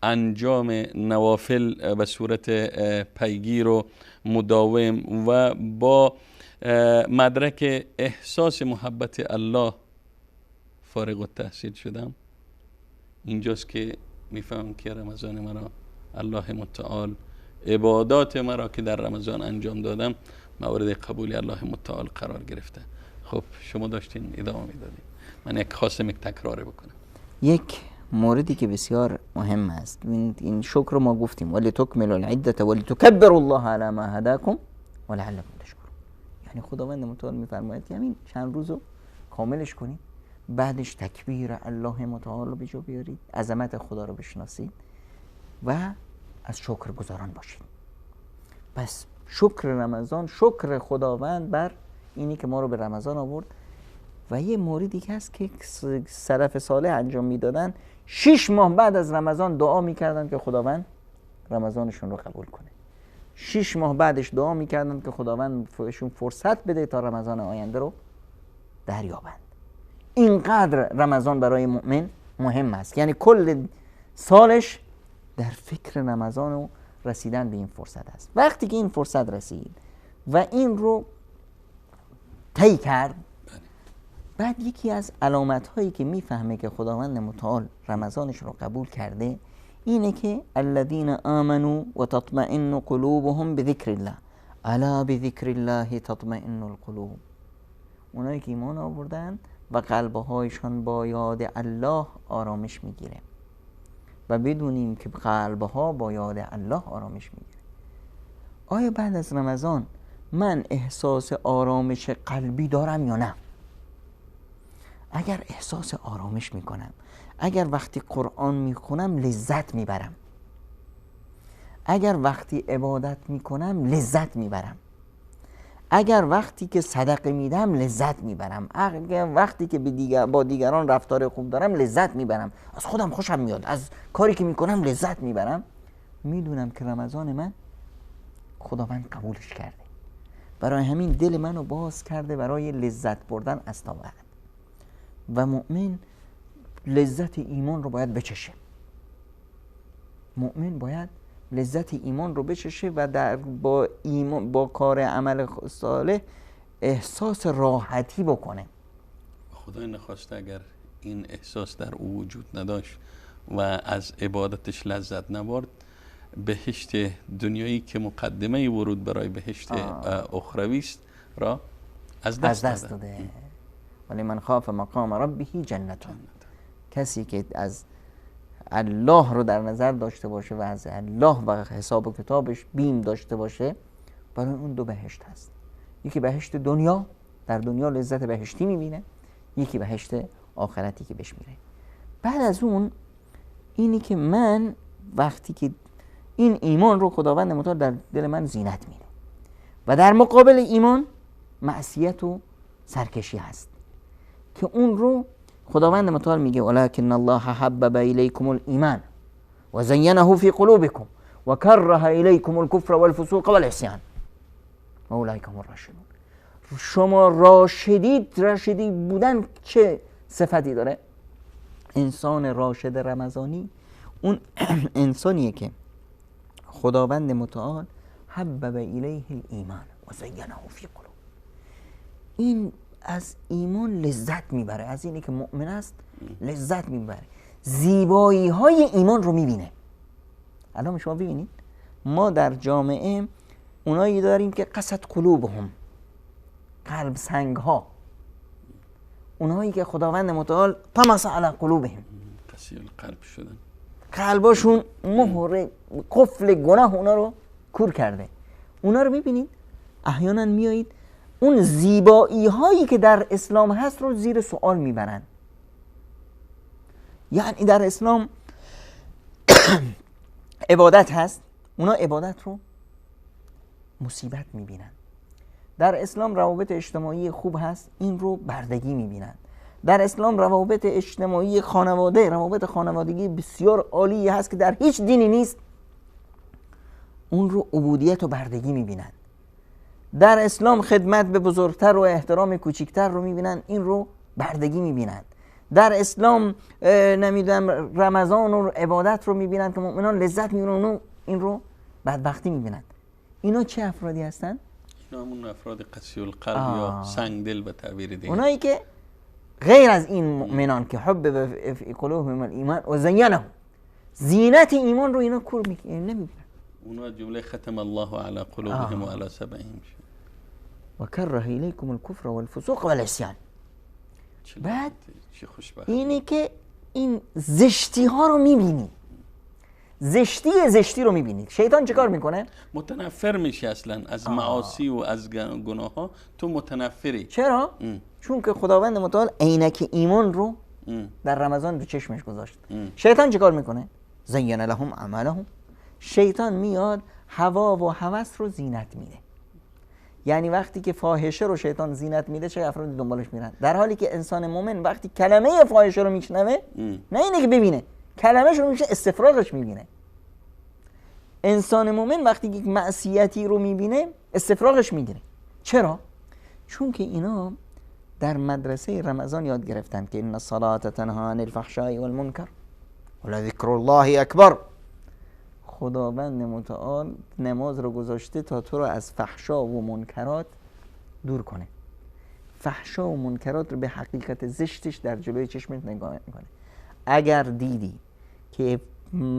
انجام نوافل به صورت پیگیر و مداوم و با مدرک احساس محبت الله فارغ التحصیل شدم، اینجاست که میفهمم که رمضان مرا الله متعال، عبادات مرا که در رمضان انجام دادم مورد قبول الله متعال قرار گرفته. خب شما داشتین ادامه میدادین، من یک خواستم یک تکرار بکنم. یک موردی که بسیار مهم است، این شکر رو ما گفتیم، ولی تکملوا العده ولی تکبروا الله علی ما هداکم ولعلکم تشکرون. یعنی خداوند متعال میفرماید که همین چند روزو کاملش کنید، بعدش تکبیر الله متعال رو به جا بیارید، عظمت خدا رو بشناسید و از شکرگزاران باشید. پس شکر رمضان، شکر خداوند بر اینی که ما رو به رمضان آورد. و یه موردی که هست که سلف صالح انجام میدادن، 6 ماه بعد از رمضان دعا میکردن که خداوند رمضانشون رو قبول کنه. 6 ماه بعدش دعا میکردن که خداوند بهشون فرصت بده تا رمضان آینده رو دریابند. اینقدر رمضان برای مؤمن مهم است، یعنی کل سالش در فکر رمضان و رسیدن به این فرصت است. وقتی که این فرصت رسید و این رو طی کرد. بعد یکی از علامت هایی که میفهمه که خداوند متعال رمضانش رو قبول کرده اینه که الذین آمنوا و تطمئن قلوبهم بذکر الله الا بذکر الله تطمئن القلوب. اونایی که ایمان آوردن و قلبهایشان با یاد الله آرامش میگیره و بدونیم که قلبها با یاد الله آرامش میگیره. آیا بعد از رمضان من احساس آرامش قلبی دارم یا نه؟ اگر احساس آرامش میکنم، اگر وقتی قرآن میخونم لذت میبرم، اگر وقتی عبادت میکنم لذت میبرم، اگر وقتی که صدقه میدم لذت میبرم، اگر وقتی که با دیگران رفتار خوب دارم لذت میبرم، از خودم خوشم میاد، از کاری که میکنم لذت میبرم، میدونم که رمضان من خداوند قبولش کرده. برای همین دل منو باز کرده برای لذت بردن از طاعت. و مؤمن لذت ایمان رو باید بچشه. مؤمن باید لذت ایمان رو بچشه و در با ایمان، با کار عمل صالح احساس راحتی بکنه. خدای نخواسته اگر این احساس در او وجود نداشت و از عبادتش لذت نبرد، بهشت دنیایی که مقدمه ورود برای بهشت اخروی است را از دست داده. ولی من خاف مقام ربه جنتان. کسی که از الله رو در نظر داشته باشه و از الله و حساب و کتابش بیم داشته باشه، برای اون دو بهشت هست. یکی بهشت دنیا، در دنیا لذت بهشتی میبینه، یکی بهشت آخرتی که بهش میره. بعد از اون اینی که من وقتی که این ایمان رو خداوند متعال در دل من زینت میده و در مقابل ایمان معصیت و سرکشی هست که اون رو خداوند متعال میگه ولکن الله حبب الیکم الایمان و زینه فی قلوبکم و کره الیکم الکفر والفسوق والعصیان و اولئک هم الراشدون. شما راشدید. راشدی بودن چه صفتی داره؟ انسان راشد رمضانی اون انسانیه که خداوند متعال حبب الیه الایمان و زینه فی قلوب. این از ایمان لذت میبره، از اینی که مؤمن است لذت میبره، زیبایی های ایمان رو میبینه. الان شما ببینید ما در جامعه اونایی داریم که قست قلوبهم، قلب سنگ ها، اونایی که خداوند متعال طمس علی قلوبهم، قسی القلب شدن، قلباشون مهر قفل گناه اونا رو کور کرده. اونا رو میبینید احیانا میایید اون زیبایی هایی که در اسلام هست رو زیر سوال میبرن. یعنی در اسلام عبادت هست، اونا عبادت رو مصیبت میبینن. در اسلام روابط اجتماعی خوب هست، این رو بردگی میبینن. در اسلام روابط اجتماعی خانواده، روابط خانوادگی بسیار عالی هست که در هیچ دینی نیست، اون رو عبودیت و بردگی میبینن. در اسلام خدمت به بزرگتر و احترام کوچکتر رو میبینن، این رو بردگی میبینن. در اسلام نمیدونم رمضان و عبادت رو میبینن که مؤمنان لذت میبینن، این رو بدبختی میبینن. اینا چه افرادی هستن؟ اینا همون افراد قسی القلب یا سنگ دل به تعبیر دیگه، اونایی که غیر از این مؤمنان که حب فی قلوبهم الایمان و زینهم، زینت ایمان رو اینا کور نمیبینن. اونا جمله ختم الله علی قلوبهم و علی سمعهم و کره الیکم الکفر والفسوق والعصیان. بعد اینه که این زشتی ها رو میبینی، زشتی رو میبینید. شیطان چه کار میکنه؟ متنفر میشه اصلا از معاصی و از گناه ها، تو متنفری. چرا؟ چون که خداوند متعال عینک ایمان رو در رمضان رو چشمش گذاشت. شیطان چه کار میکنه؟ زین لهم عملهم. شیطان میاد هوا و هوس رو زینت میده. یعنی وقتی که فاحشه رو شیطان زینت میده چه افرادی دنبالش میرن، در حالی که انسان مؤمن وقتی کلمه فاحشه رو میشنوه، نه اینه که ببینه، کلمه‌ش رو میشه استفراغش میبینه. انسان مؤمن وقتی یک معصیتی رو میبینه استفراغش میگیره. چرا؟ چون که اینا در مدرسه رمضان یاد گرفتن که ان الصلاة تنهی عن الفحشاء والمنکر ولذکر الله اکبر. خداوند متعال نماز رو گذاشته تا تو رو از فحشا و منکرات دور کنه. فحشا و منکرات رو به حقیقت زشتش در جلوی چشمت نگاه میکنه. اگر دیدی که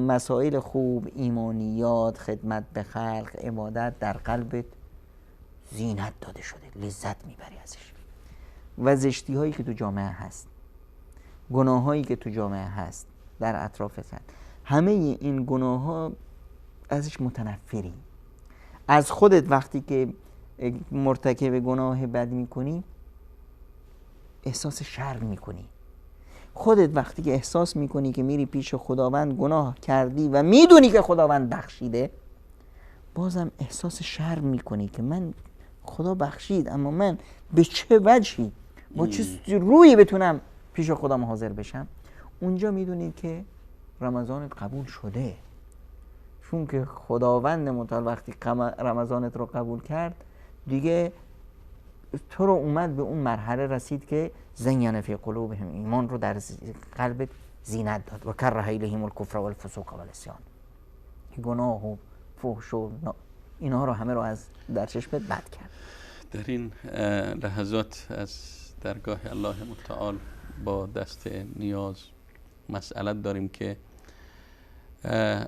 مسائل خوب، ایمانیات، خدمت به خلق، عبادت در قلبت زینت داده شده، لذت میبری ازش، و زشتی هایی که تو جامعه هست، گناه هایی که تو جامعه هست، در اطرافت هست، همه این گناه ها ازش متنفری. از خودت وقتی که مرتکب گناه بد میکنی احساس شرم میکنی. خودت وقتی که احساس میکنی که میری پیش خداوند گناه کردی و میدونی که خداوند بخشیده، بازم احساس شرم میکنی که من خدا بخشید، اما من به چه وجهی، با چه رویی بتونم پیش خودم حاضر بشم؟ اونجا میدونید که رمضانت قبول شده، چون که خداوند متعال وقتی رمضانت رو قبول کرد دیگه تو رو اومد به اون مرحله رسید که زین فی قلوبهم، ایمان رو در قلبت زینت داد، و کره الیهم الکفر والفسوق والعصیان، گناه و فحش و اینها رو همه رو از در چشمت بد کرد. در این لحظات از درگاه الله متعال با دست نیاز مسئلت داریم که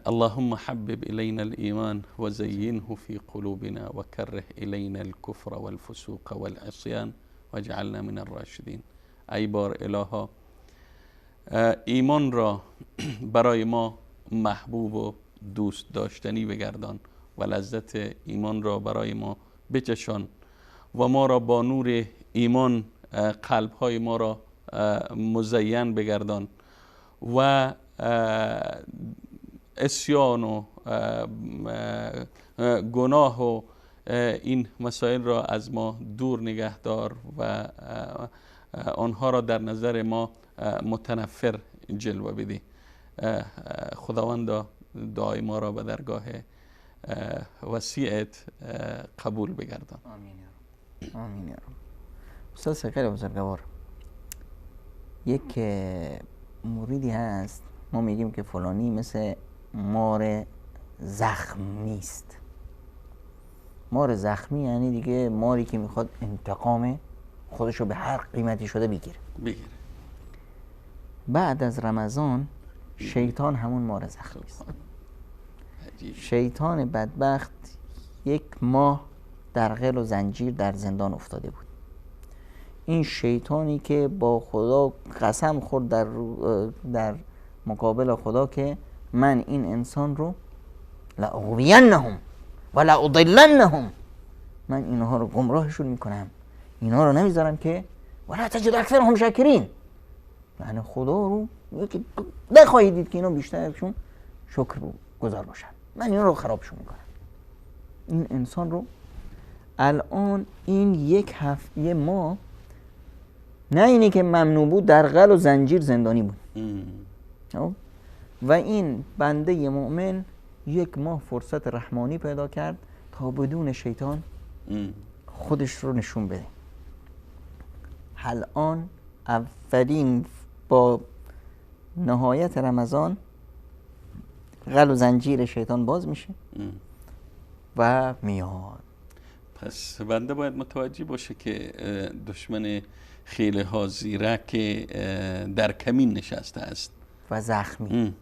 اللهم حبب إلينا الإيمان وزينه في قلوبنا وكره إلينا الكفر والفسوق والعصيان واجعلنا من الراشدين. ای بار الها، ایمان را برای ما محبوب و دوست داشتنی بگردان و لذت ایمان را برای ما بچشان و ما را با نور ایمان قلبهای ما را مزین بگردان و عصیان و گناه و این مسائل را از ما دور نگهدار و آنها را در نظر ما متنفر جلوه بدی. خداوند دعای ما را به درگاه وسیعت قبول بگردان. آمین یا رب. آمین یا رب. استاد خیلی بزرگوار، یک موردی هست ما میگیم که فلانی مثل مار زخمی است. مار زخمی یعنی دیگه ماری که میخواد انتقام خودشو به هر قیمتی شده بگیره. بعد از رمضان شیطان همون مار زخمی است. شیطان بدبخت یک ماه در غل و زنجیر در زندان افتاده بود. این شیطانی که با خدا قسم خورد در مقابل خدا که من این انسان رو لأغوینهم و لأضلنهم، من اینها رو گمراهشون میکنم، اینها رو نمیذارم که ولا تجد اکثرهم شاکرین، یعنی خدا رو نخواهید دید که اینا بیشترشون شکر گذار باشن، من اینا رو خرابشون میکنم. این انسان رو الان این یک هفته ما نه اینی که ممنوع بود، در غل و زنجیر زندانی بود و این بنده مؤمن یک ماه فرصت رحمانی پیدا کرد تا بدون شیطان خودش رو نشون بده. الان اولین با نهایت رمضان غل و زنجیر شیطان باز میشه و میاد. پس بنده باید متوجه باشه که دشمن خیلی ها زیرک در کمین نشسته است و زخمی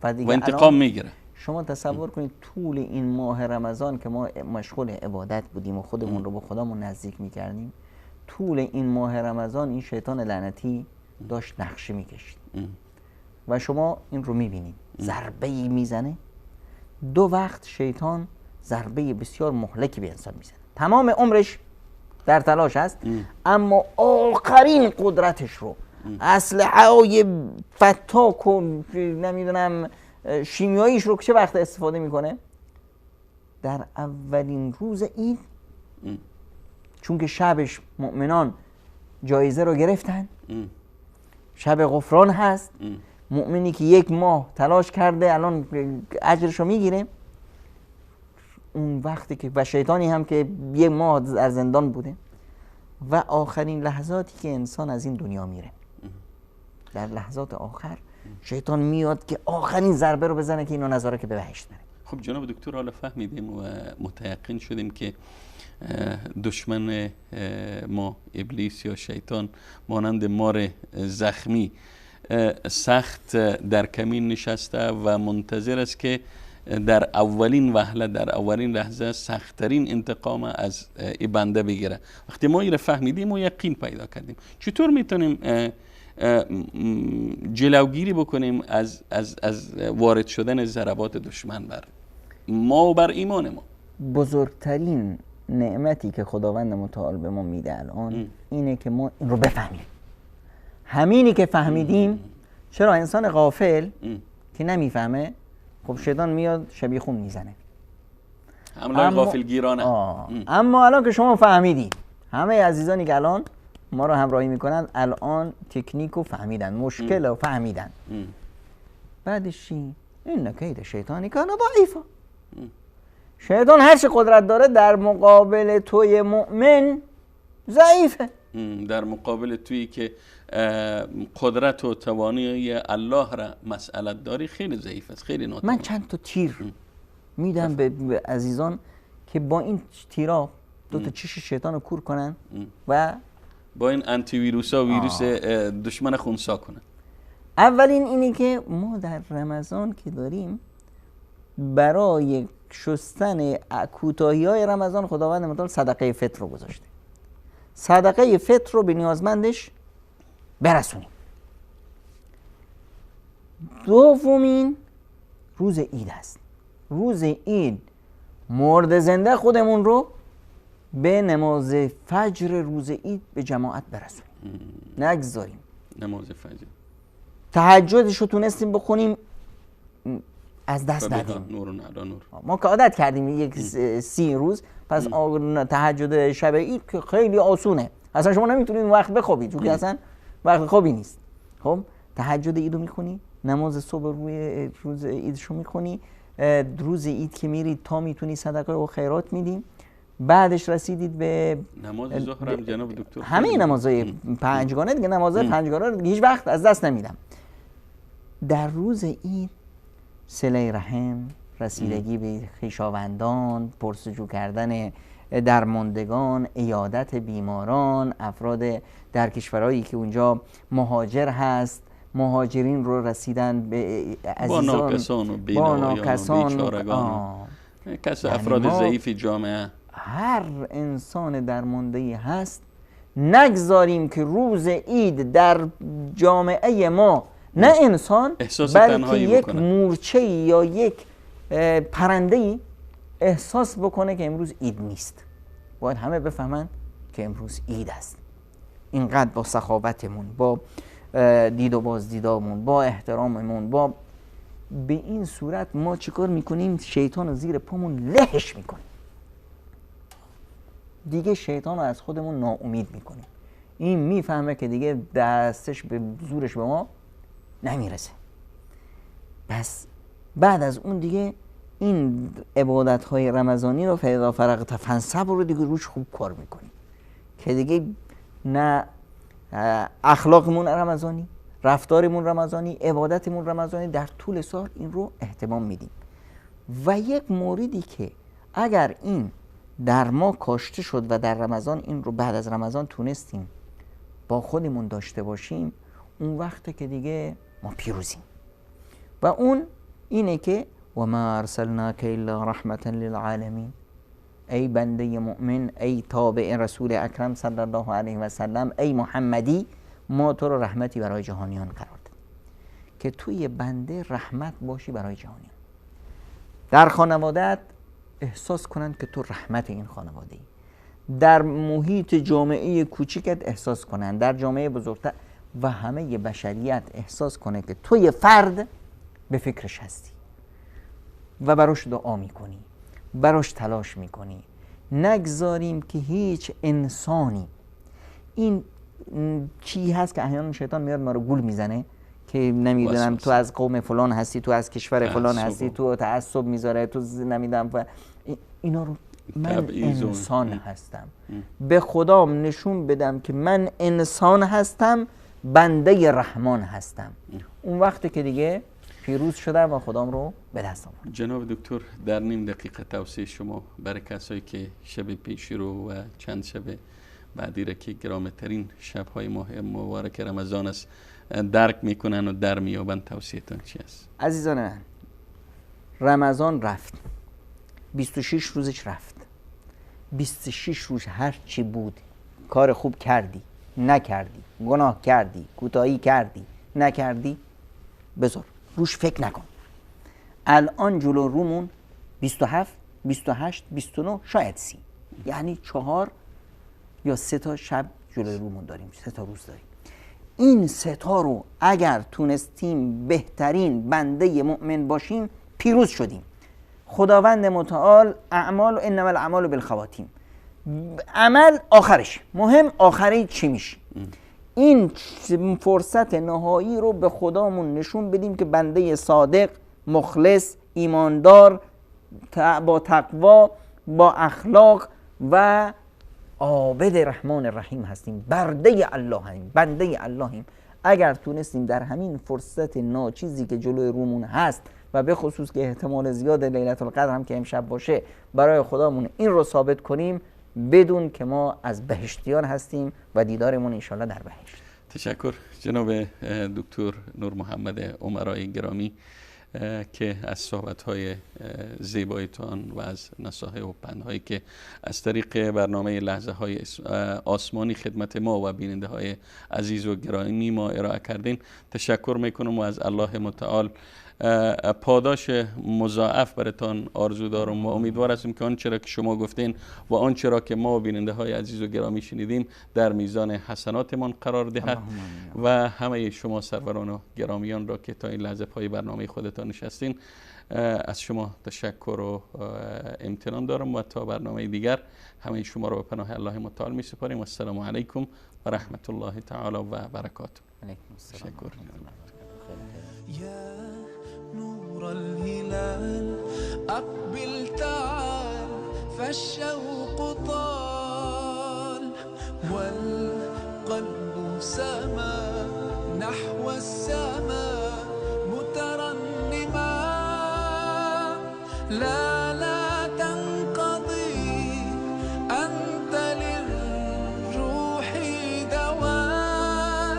و دیگه انتقام میگیره. شما تصور کنید طول این ماه رمضان که ما مشغول عبادت بودیم و خودمون رو به خدامون نزدیک میکردیم، طول این ماه رمضان این شیطان لعنتی داشت نقشه میکشید و شما این رو میبینید ضربه میزنه. دو وقت شیطان ضربه بسیار مهلکی به انسان میزنه، تمام عمرش در تلاش است، اما آخرین قدرتش رو، اسلحه‌های فتاک و نمیدونم شیمیاییش رو چه وقت استفاده میکنه؟ در اولین روز عید، چون که شبش مؤمنان جایزه رو گرفتن، شب غفران هست، مؤمنی که یک ماه تلاش کرده الان اجرش رو میگیره. اون وقتی که و شیطانی هم که یک ماه در زندان بوده و آخرین لحظاتی که انسان از این دنیا میره، در لحظات آخر شیطان میاد که آخرین ضربه رو بزنه که اینو نذاره که به بهشت بره. خب جناب دکتر، حالا فهمیدیم و متیقن شدیم که دشمن ما ابلیس یا شیطان مانند مار زخمی سخت در کمین نشسته و منتظر است که در اولین وهله، در اولین لحظه سختترین انتقام از ای بنده بگیره. وقتی ما این فهمیدیم و یقین پیدا کردیم، چطور میتونیم جلوگیری بکنیم از وارد شدن ضربات دشمن بر ما و بر ایمان ما؟ بزرگترین نعمتی که خداوند متعال به ما میده الان اینه که ما این رو بفهمیم. همینی که فهمیدیم، چرا انسان غافل که نمیفهمه، خب شیطان میاد شبیه خون میزنه، حمله غافلگیرانه. اما الان که شما فهمیدید، همه عزیزانی که الان ما رو همراهی میکنن الان تکنیک رو فهمیدن، مشکل رو فهمیدن. بعدش چی؟ این کید شیطانی کان ضعیفا. شیطان هر چه قدرت داره در مقابل توی مؤمن ضعیفه، در مقابل تویی که قدرت و توانایی الله را مسئله داری خیلی ضعیف است، خیلی ناتوان. من چند تا تیر میدم به عزیزان که با این تیرا دو تا چش شیطان رو کور کنن و با این آنتی ویروس ها ویروس دشمن خنثی کنن. اولین اینه که ما در رمضان که داریم برای شستن کوتاهی های رمضان خداوند متعال صدقه فطر رو گذاشته. صدقه فطر رو به نیازمندش برسونیم. دومین روز عید است. روز عید مرد زنده خودمون رو به نماز فجر روز عید به جماعت برسونیم، نگذاریم نماز فجر. تهجدش رو تونستیم بخونیم از دست ندیم. نور نور. ما که عادت کردیم یک 30 روز، پس تهجد شب عید که خیلی آسونه، اصلا شما نمیتونید وقت بخوابید چون که اصلا وقت خوابی نیست. خب تهجد عید رو میخونی، نماز صبح روی روز عیدشو میخونی، روز عید که میری تا میتونی صدقه و خیرات میدیم. بعدش رسیدید به نماز ظهر هم جناب دکتر، همه نمازهای پنجگانه دیگه، نمازهای پنجگانه رو هیچ وقت از دست نمیدم. در روز عید صله رحم، رسیدگی به خویشاوندان، پرسجو کردن درماندگان، عیادت بیماران، افراد در کشورهایی که اونجا مهاجر هست، مهاجرین رو رسیدن به عزیزان، با ناکسان و بینوایان و بیچارگان، کس افراد ضعیف جامعه. هر انسان درمانده‌ای هست نگذاریم که روز عید در جامعه ما نه انسان بلکه یک مورچه یا یک پرنده‌ای احساس بکنه که امروز عید نیست. باید همه بفهمن که امروز عید است. اینقدر با سخاوتمون، با دید و بازدیدامون، با احتراممون، با به این صورت ما چیکار میکنیم؟ شیطان رو زیر پامون لهش میکنیم. دیگه شیطان رو از خودمون ناامید میکنیم. این میفهمه که دیگه دستش به زورش به ما نمیرسه. پس بعد از اون دیگه این عبادت های رمضانی رو فاذا فرغت فانصب رو دیگه روش خوب کار میکنیم که دیگه نه اخلاقمون رمضانی، رفتارمون رمضانی، عبادتمون رمضانی، در طول سال این رو اهتمام میدیم. و یک موردی که اگر این در ما کاشته شد و در رمضان این رو بعد از رمضان تونستیم با خودمون داشته باشیم، اون وقته که دیگه ما پیروزیم. و اون اینه که و ما ارسلناک الا رحمة للعالمین. ای بنده مؤمن، ای تابع رسول اکرم صلی الله علیه و سلم، ای محمدی، ما تو رو رحمتی برای جهانیان قرار دادیم که توی بنده رحمت باشی برای جهانیان. در خانوادت احساس کنند که تو رحمت این خانواده ای، در محیط جامعه کوچیکت احساس کنند، در جامعه بزرگتر و همه بشریت احساس کنه که توی فرد به فکرش هستی و براش دعا میکنی، براش تلاش میکنی. نگذاریم که هیچ انسانی، این چی هست که احیانا شیطان میاد ما رو گول میزنه که نمیدونم تو از قوم فلان هستی، تو از کشور فلان هستی، تو تعصب میذاره، تو نمیدونم و اینا رو. من انسان هستم، به خدام نشون بدم که من انسان هستم، بنده رحمان هستم. اون وقتی که دیگه پیروز شدم و خدام رو به دست آوردم. جناب دکتر، در نیم دقیقه توصیه شما برای کسایی که شب پیش رو و چند شب بعدی را که گرامترین شب‌های ماه مبارک رمضان است درک میکنن و در میابند، توصیه‌تان چی است؟ عزیزان من، رمضان رفت، 26 روزش رفت، 26 روز هر چی بود، کار خوب کردی نکردی، گناه کردی، کوتاهی کردی نکردی، بذار روش فکر نکن. الان جلو رومون 27 28 29 شاید 30، یعنی 4 یا 3 تا شب جلو رومون داریم، 3 تا روز داریم. این 3 تا رو اگر تونستیم بهترین بنده مؤمن باشیم، پیروز شدیم. خداوند متعال اعمال و انما الاعمال بالخواتیم، عمل آخرش مهم، آخری چی میشه. این فرصت نهایی رو به خدامون نشون بدیم که بنده صادق، مخلص، ایماندار، با تقوا، با اخلاق و عابد رحمان الرحیم هستیم، برده اللهیم، بنده اللهیم. اگر تونستیم در همین فرصت ناچیزی که جلوی رومون هست و به خصوص که احتمال زیاد لیلت القدر هم که امشب باشه، برای خدامون این رو ثابت کنیم، بدون که ما از بهشتیان هستیم و دیدارمون انشالله در بهشت. تشکر جناب دکتر نور محمد عمرای گرامی که از صحبت‌های زیبایتان و از نصایح و پندهایی که از طریق برنامه لحظه‌های آسمانی خدمت ما و بیننده‌های عزیز و گرامی ما ارائه کردین تشکر میکنم و از الله متعال پاداش مضاعف براتان آرزو دارم و امیدوار هستم که آنچه را که شما گفتین و آنچه را که ما بیننده های عزیز و گرامی شنیدیم در میزان حسناتمان قرار دهد و همه شما سروران و گرامیان را که تا این لحظه پای برنامه خودتان نشستین از شما تشکر و امتنان دارم و تا برنامه دیگر همه شما را به پناه الله متعال می سپاریم. السلام علیکم و رحمت الله تعالی و برکاته. تشکر. نور الهلال أقبل تعال فالشوق طال والقلب سما نحو السماء مترنما لا لا تنقضي أنت للروح دواء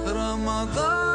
رمضان.